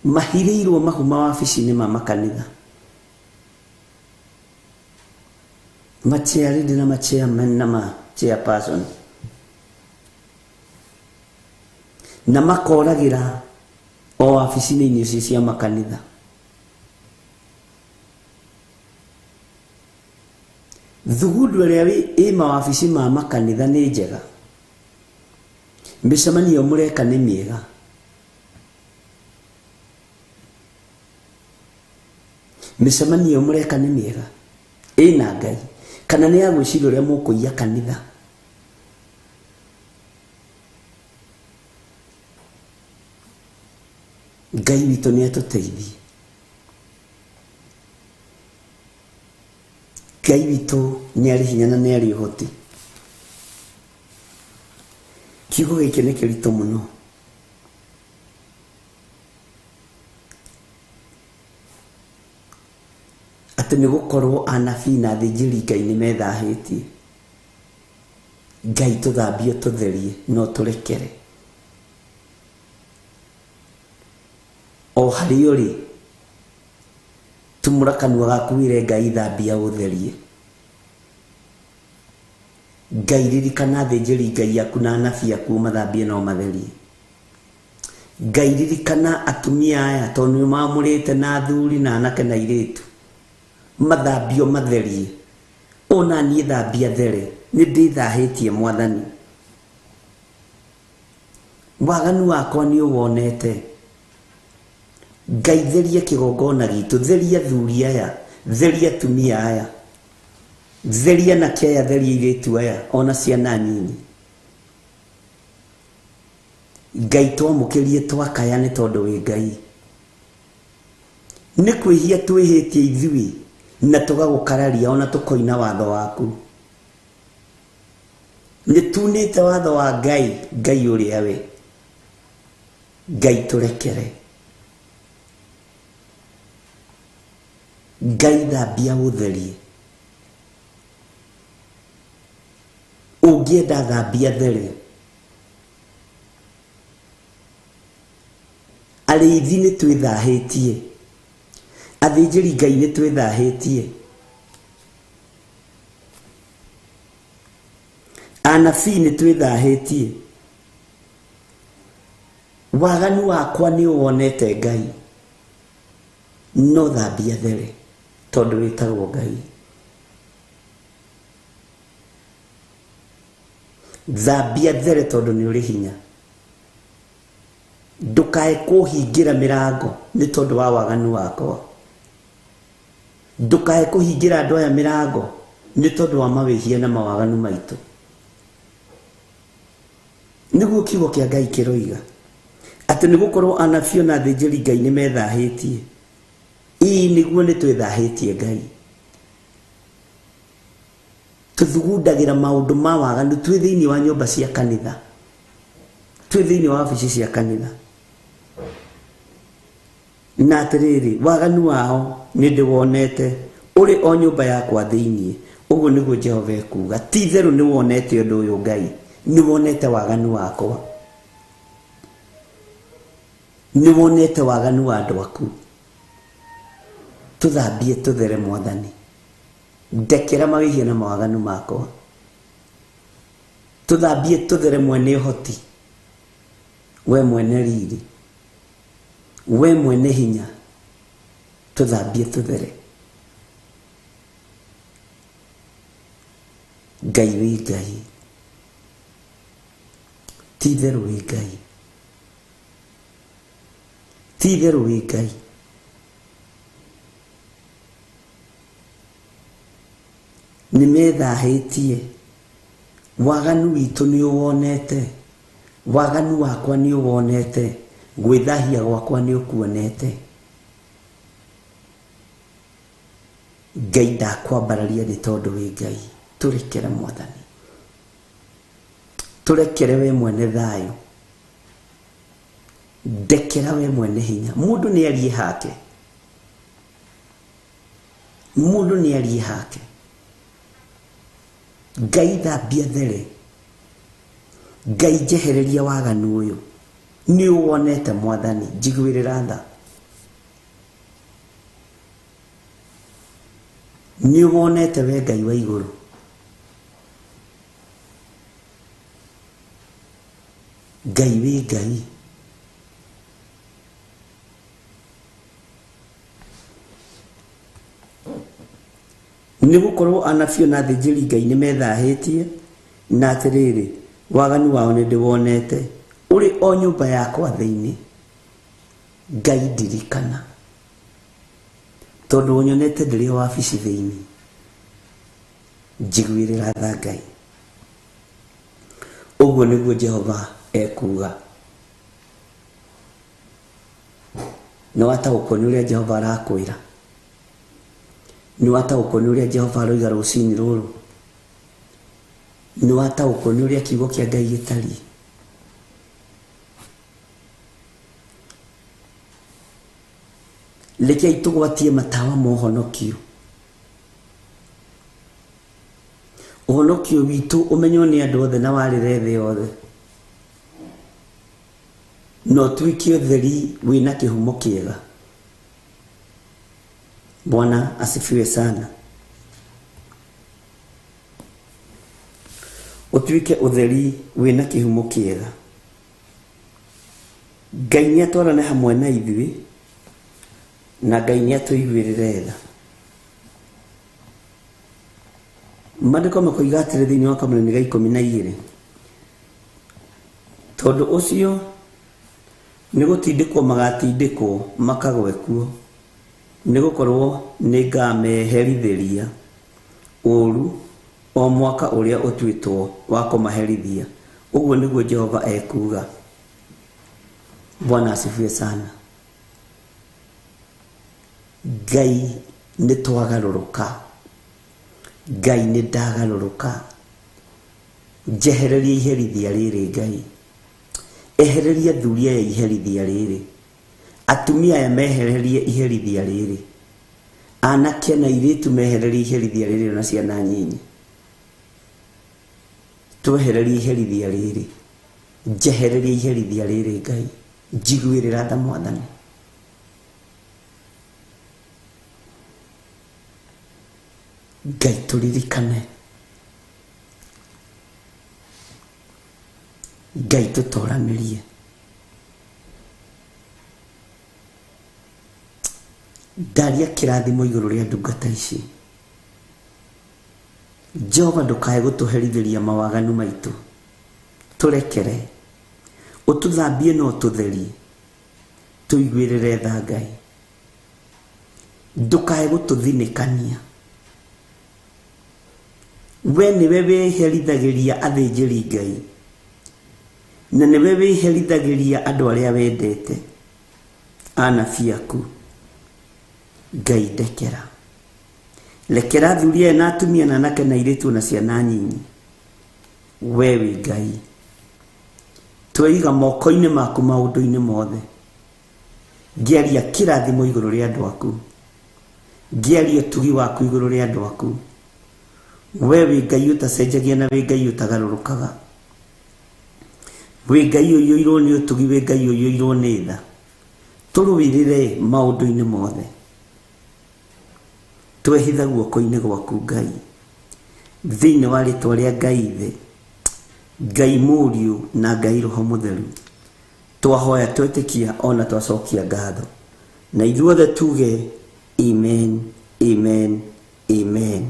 mahirĩirwo mahu mawabici-inĩ ma makanitha, machairlady na machairman na machairperson, na makoragĩra o wabici-inĩ icio cia makanitha. Thugundu ĩrĩa ĩ mawabici ma makanitha nĩ njega, mĩcemanio mũreka nĩ mĩega, mĩcemanio mũreka nĩ mĩega ĩna Ngai, kana nĩ ya gwĩciria ũrĩa mũkũiya kanitha? Ngai witũ nĩ atũteithie. Ngai witũ nĩ arĩ hinya na nĩ arĩ ũhoti. Kiugo gĩkĩ nĩ kĩritũ mũno. Atĩ nĩ gũkorwo anabii na athĩnjĩri Ngai nĩ methahĩtie. Ngai tũthambie tũtherie no tũrekere. O harĩa ũrĩ, tumũra kanua gaku wĩre Ngai thambia ũtherie. Ngai ririkana athĩnjĩri Ngai aku na anabii aku ũmathambie na ũmatherie. Ngai ririkana atumia aya tondũ nĩ mamũrĩte na athuri na anake na airĩtu, mathambio matherie. Ona niĩ thambia there. Nĩ ndĩthahĩtie Mwathani. Waganu wakwa nĩ ũwonete. Ngai theria kĩgongona gitũ, theria athuri aya, theria atumia aya, theria anake aya, theria airĩtu aya, ona ciana nyinyi. Ngai twamũkĩrie twakaya nĩ tondũ wĩ Ngai. Nĩ kwĩhia twĩhĩtie ithuĩ na tũgagũkararia ona tũkoina watho waku. Nĩ tunĩte watho wa Ngai, Ngai ũrĩa we. Ngai tũrekere. Ngai thambia ũtherie. Ũngĩenda thambia there. Arĩithi nĩ twĩthahĩtie. Athĩnjĩri Ngai nĩ twĩthahĩtie. Anabii nĩ twĩthahĩtie. Waganu wakwa nĩ ũwonete Ngai. No thambia there tondũ wĩtagwo Ngai. Thambia there tondũ nĩ ũrĩ hinya. Ndũkae kũhingĩra mĩrango nĩ tondũ wa waganu wakwa. Ndũkae kũhingĩra andũ aya mĩrango nĩ tondũ wa mawĩhia na mawaganu maitũ. Nĩguo kiugo kĩa Ngai kĩroiga atĩ nĩ gũkorwo anabii na athĩnjĩri Ngai nĩ methahĩtie. Ĩĩ nĩguo nĩ twĩthahĩtie Ngai. Tũthugundagĩra maũndũ ma waganu twĩ thĩinĩ wa nyũmba cia kanitha, twĩ thĩinĩ wa wabici cia kanitha. Na atĩrĩrĩ, waganu wao nĩ ndĩwonete ũrĩ o nyũmba yakwa thĩinĩ. Ũguo nĩguo Jehova ekuuga. Ti itherũ nĩ wonete ũndũ ũyũ Ngai, nĩ wonete waganu wakwa, nĩ wonete waganu wa andũ aku. Tũthambie tũthere Mwathani. Ndekera mawĩhia na mawaganu makwa. Tũthambie tũthere mwene ũhoti, we mwene riri, we mwene hinya. Tũthambie tũthere. Ngai wĩ Ngai, ti itherũ wĩ Ngai, ti itherũ wĩ Ngai. Nĩ methahĩtie. Waganu witũ nĩ ũwonete. Waganu wakwa nĩ ũwonete. Gwĩthahia gwakwa nĩ ũkuonete. Ngai ndakwambararia nĩ tondũ wĩ Ngai. Tũrekere Mwathani. Tũrekere we mwene thayũ. Ndekera we mwene hinya. Mũndũ nĩ arie hake. Mũndũ nĩ arie hake. Ngai thambia there. Ngai njehereria waganu ũyũ. Nĩ ũwonete Mwathani, njiguĩrĩra tha. Nĩ ũwonete we Ngai wa igũrũ. Ngai wĩ Ngai. Nĩ gũkorwo anabii na athĩnjĩri Ngai nĩ methahĩtie, na atĩrĩrĩ, waganu wao nĩ ndĩwonete ũrĩ o nyũmba yakwa thĩinĩ. Ngai ndirikana, tondũ ũnyonete ndĩrĩ o wabici thĩinĩ. Njiguĩrĩra tha Ngai. Ũguo nĩguo Jehova ekuuga. Nĩ wataũkwo nĩ ũrĩa Jehova arakwĩra? Nĩ wataũkwo nĩ ũrĩa Jehova aroiga rũcinĩ rũrũ? Nĩ wataũkwo nĩ ũrĩa kiugo kĩa Ngai gĩtariĩ? Rekei tũgwatie matawa ma ũhonokio. Ũhonokio witũ ũmenywo nĩ andũ othe na warĩre thĩ yothe. Na ũtuĩke ũtheri wĩna kĩhumo kĩega. Bwana asifiwe sana. Ũtuĩke ũtheri wĩna kĩhumo kĩega. Ngai nĩ atwarane hamwe na ithuĩ, na Ngai nĩ atũiguĩrĩre tha. Maandĩko makoiga atĩrĩ thĩinĩ wa kamũranĩ ga 12, tondũ ũcio nĩ gũtindĩkwo magatindĩkwo makagwe kuo, nĩ gũkorwo nĩ ngameherithĩria ũũru o mwaka ũrĩa ũtuĩtwo wa kũmaherithia. Ũguo nĩguo Jehova ekuuga. Bwana asifiwe sana. Ngai nĩ twagarũrũka, Ngai nĩ ndagarũrũka, njehereria iherithia rĩrĩ Ngai, ehereria athuri aya iherithia rĩrĩ, atumia aya mehererie iherithia rĩrĩ, anake na airĩtu mehererie iherithia rĩrĩ na ciana nyinyi, twehererie iherithia rĩrĩ, njehereria iherithia rĩrĩ Ngai, njiguĩrĩra tha Mwathani. Ngai tũririkane, Ngai tũtoranĩrie. Ndaria kĩrathimo igũrũ rĩa ndungata ici. Jehova ndũkae gũtũherithĩria mawaganu maitũ, tũrekere, ũtũthambie na ũtũtherie, tũiguĩrĩre tha Ngai, ndũkae gũtũthinĩkania. We nĩwe wĩherithagĩria athĩnjĩri Ngai, na nĩwe wĩherithagĩria andũ arĩa wendete, anabii aku. Ngai ndekera, rekera athuri aya na atumia na anake na airĩtu na ciana nyinyi. We wĩ Ngai, tweiga moko-inĩ maku maũndũ-inĩ mothe. Ngĩaria kĩrathimo igũrũ rĩa andũ aku, ngĩaria ũtugi waku igũrũ rĩa andũ aku. We wĩ Ngai ũtacenjagia na wĩ Ngai ũtagarũrũkaga, wĩ Ngai ũiyũirwo nĩ ũtugi, wĩ Ngai ũiyũirwo nĩ tha. Tũrũĩrĩre maũndũ-inĩ mothe, twehitha guoko-inĩ gwaku Ngai, thĩinĩ wa rĩtwa rĩa Ngai Ithe, Ngai Mũriũ na Ngai Roho Mũtheru. Twahoya twetĩkia ona twacokia ngatho, na ithuothe tuge amen, amen, amen.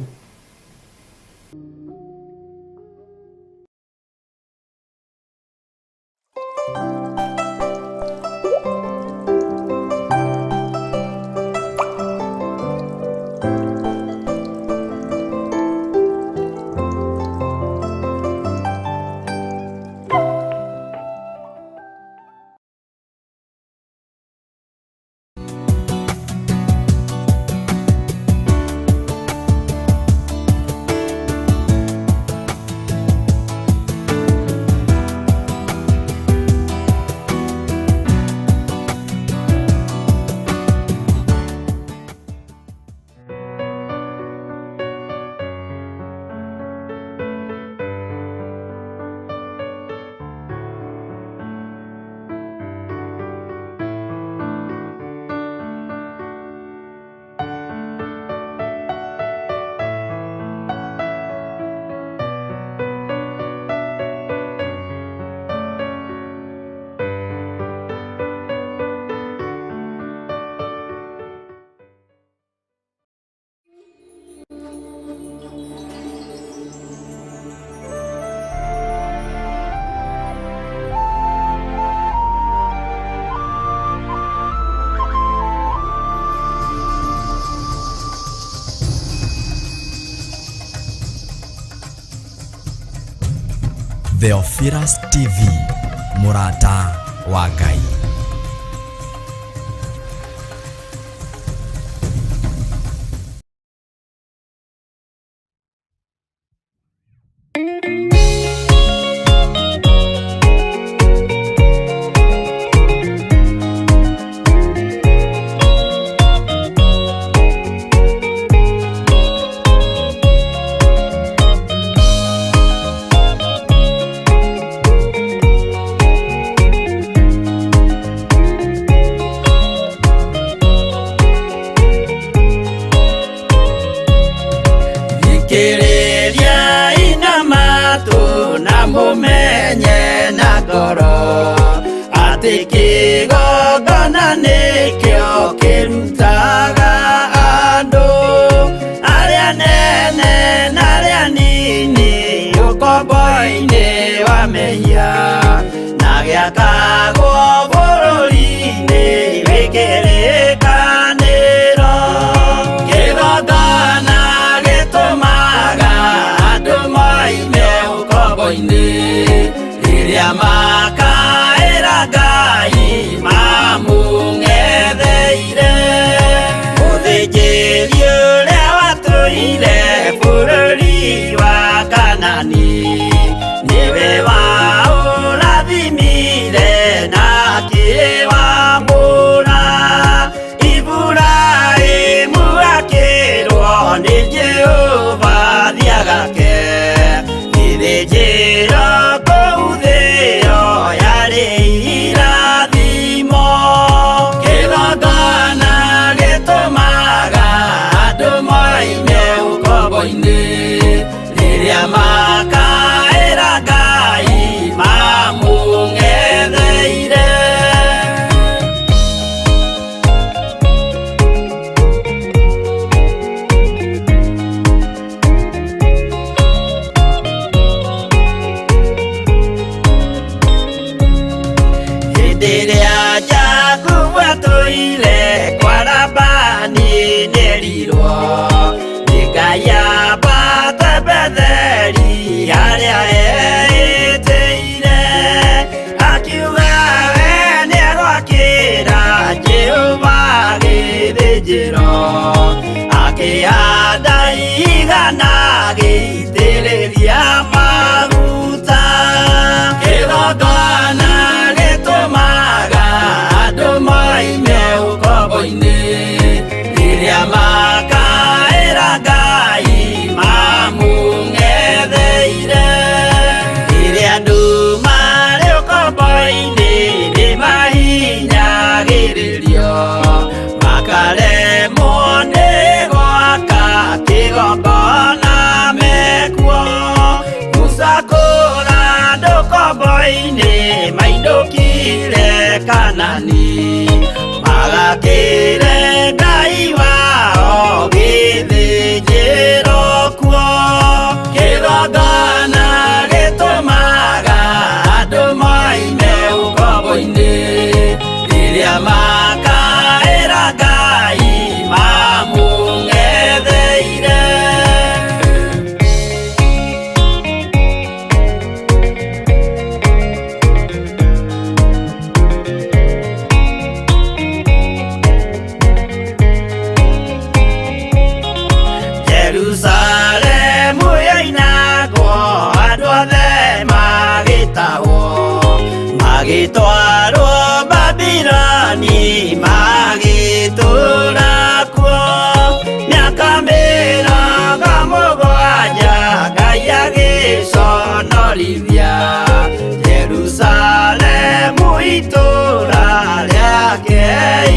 Theophilus TV, Murata wa Ngai. Thikĩrĩria ina matũ na mũmenye na ngoro atĩ kĩgongona nĩkĩo kĩrutaga andũ arĩa nene na arĩa Gĩthĩnjĩro kũu thĩo yarĩ irathimo. Kĩgongona gĩtũmaga andũ moime ũkombo-inĩ, rĩrĩa makaĩra Ngai mamũng'etheire. Hĩndĩ ĩrĩa Jakubu atũire kwa Labani nĩerirwo nĩ Ngai ambate Betheli harĩa eĩtĩire. Akiuga we nĩegwakĩra Jehova gĩthĩnjĩro, akĩhanda igana agĩitĩrĩria maguta. Kĩgongona gĩtũmaga andũ moime ũkombo-inĩ, rĩrĩa makaĩra Ngai mamũng'etheire. Rĩrĩa andũ marĩ ũkombo-inĩ nĩmahinyagĩrĩrio, makaremwo nĩ gwaka kĩgongona mekuo. Musa kũra andũ ũkombo-inĩ mainũkire Kanani, magakĩre Ngai wao gĩthĩnjĩro kuo. Kĩgongona gĩtũmaga andũ moime ũkombo-inĩ, rĩrĩa makaĩra Ngai mamũng'etheire. Jerusalemu yoinagwo andũ othe magĩtahwo, magĩtwarwo Babiloni magĩtũũra kuo. Mĩaka 70 Ngai agĩconorithia Jerusalemu itũũra rĩake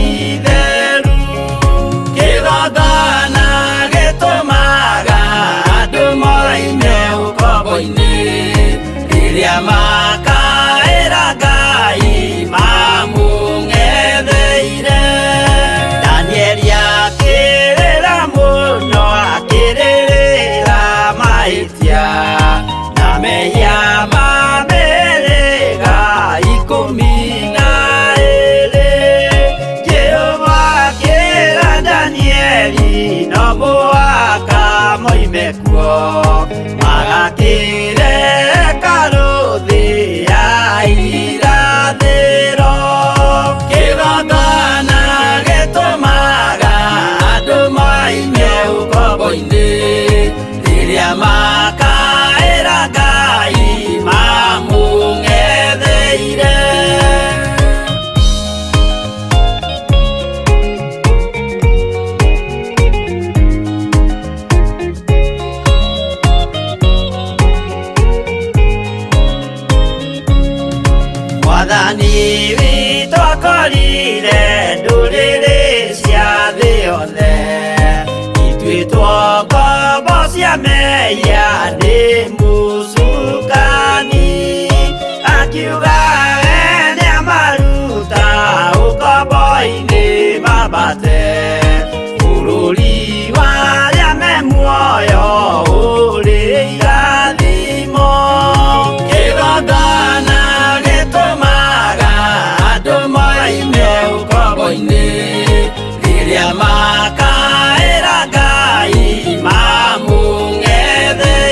itheru. Kĩgongona gĩtũmaga andũ moime ũkombo-inĩ, rĩrĩa makaĩra Ngai mamũng'etheire. Danieli akĩrĩra mũno, akĩrĩrĩra mahĩtia na mehia ma mĩhĩrĩga 12. Jehova akĩra Danieli no mũhaka moime kuo, magakĩre hekarũ thĩ ya irathĩro. Kĩgongona gĩtũmaga andũ moime ũkombo-inĩ, rĩrĩa makaĩra Ngai mamũng'etheire. Mwathani witũ akorire ndũrĩrĩ cia thĩ yothe, ituĩtwo ngombo cia mehia nĩ mũcukani. Akiuga we nĩamaruta ũkombo-inĩ mambate bũrũri wa arĩa me muoyo ũrĩ irathimo. Kĩgongona gĩtũmaga andũ moime ũkombo-inĩ, rĩrĩa makaĩra Ngai mamũng'etheire.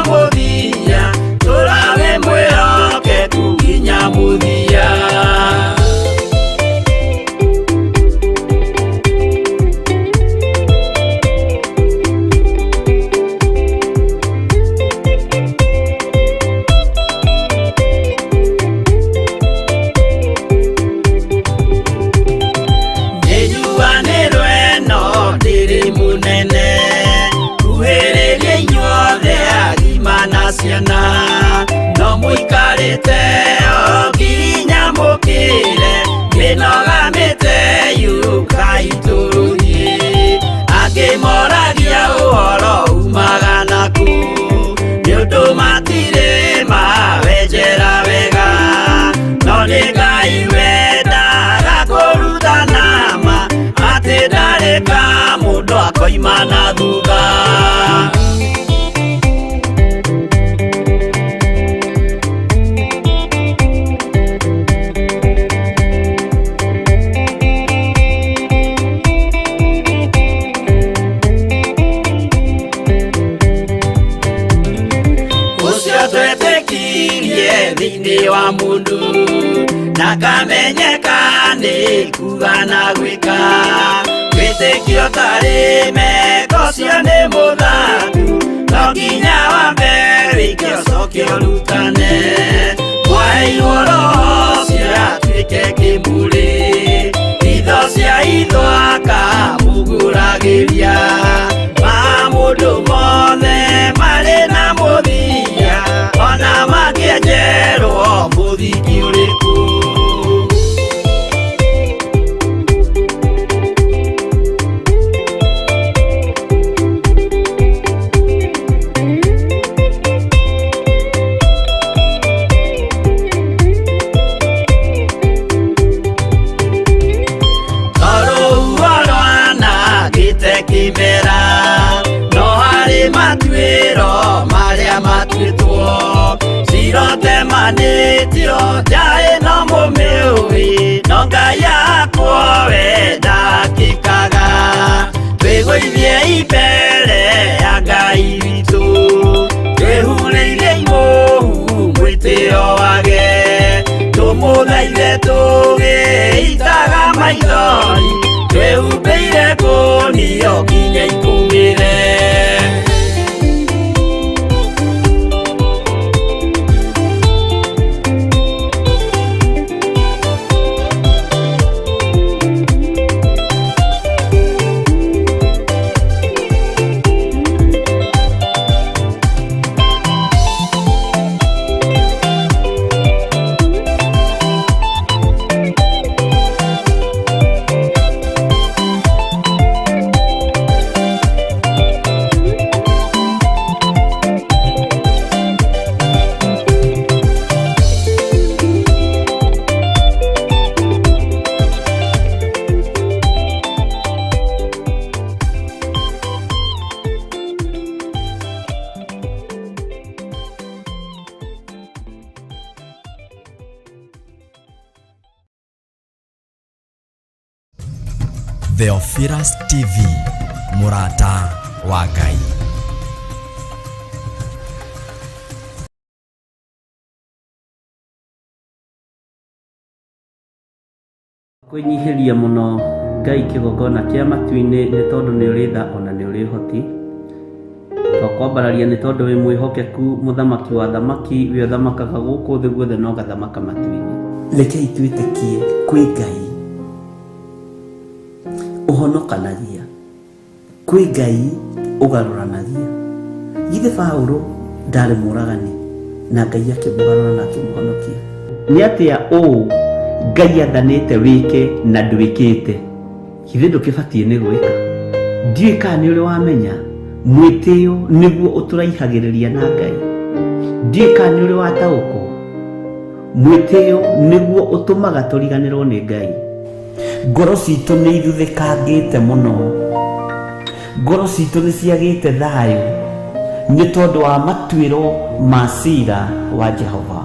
mũthia tũrawe mwĩhokeku nginya mũthia. Nĩnjuanĩrwo ĩno ndĩrĩ mũnene kuhĩrĩria inyuothe agima na ciana no mũikarĩte o nginya mũkĩre mĩnoga mĩte yũkai tũthiĩ angĩ moragia ũhoro umaga naku nĩ ũndũ matirĩ mawenjera wega no nĩ Ngai wendaga kũrutana ma atĩ ndarĩ ka mũndũ akoima na thutha. Ũcio twetĩkirie thĩinĩ wa mũndũ na kamenyeka nĩ kuga na gwĩka wĩtĩkio tarĩ meko ũcio nĩ mũthangu no nginya wambe wĩke ũcoke ũrutane mwaheirwo roho ũcio atuĩke kĩmũrĩ itho cia itho akamũgũragĩria ma mũndũ mothe marĩ na mũthia ona mangĩenjerwo mũthingi ũrĩkũ. Tondũ rwanangĩte kĩmera no harĩ matuĩro marĩa matuĩtwo cirotemanĩtio njaĩ no mũmĩũĩ no Ngai akwo we ndakĩkaga twĩgũithie mbere ya Ngai witũ twĩhurĩire imũhu mwĩtĩo wage tũmũthaithe tũgĩitaga maithori twĩhumbĩire kũnio nginya ikũmĩre. Theophilus TV, mũrata wa Ngai. Kwĩnyihĩria mũno Ngai kĩgongona kĩa matu-inĩ nĩ tondũ nĩ ũrĩ tha ona nĩ ũrĩ ũhoti. Twakwambararia nĩ tondũ wĩ mwĩhokeku mũthamaki wa thamaki wĩ ũthamakaga gũkũ thĩ guothe na ũgathamaka matu-inĩ. Rekei twĩtĩkie kwĩ Ngai ũhonokanagia, kwĩ Ngai ũgarũranagia. Githĩ Paũlũ ndarĩ mũragani na Ngai akĩmũgarũra na akĩmũhonokia. Nĩ atĩa ũũ Ngai athanĩte wĩke na ndwĩkĩte? Githĩ ndũkĩbatiĩ nĩ gwĩka? Ndiũĩ kana nĩ ũrĩ wamenya mwĩtĩo nĩguo ũtũraihagĩrĩria na Ngai. Ndiũĩ kana nĩ ũrĩ wataũkwo mwĩtĩo nĩguo ũtũmaga tũriganĩrwo nĩ Ngai. Ngoro citũ nĩ ithuthĩkangĩte mũno, ngoro citũ nĩ ciagĩte thayũ nĩ tondũ wa matuĩro ma cira wa Jehova.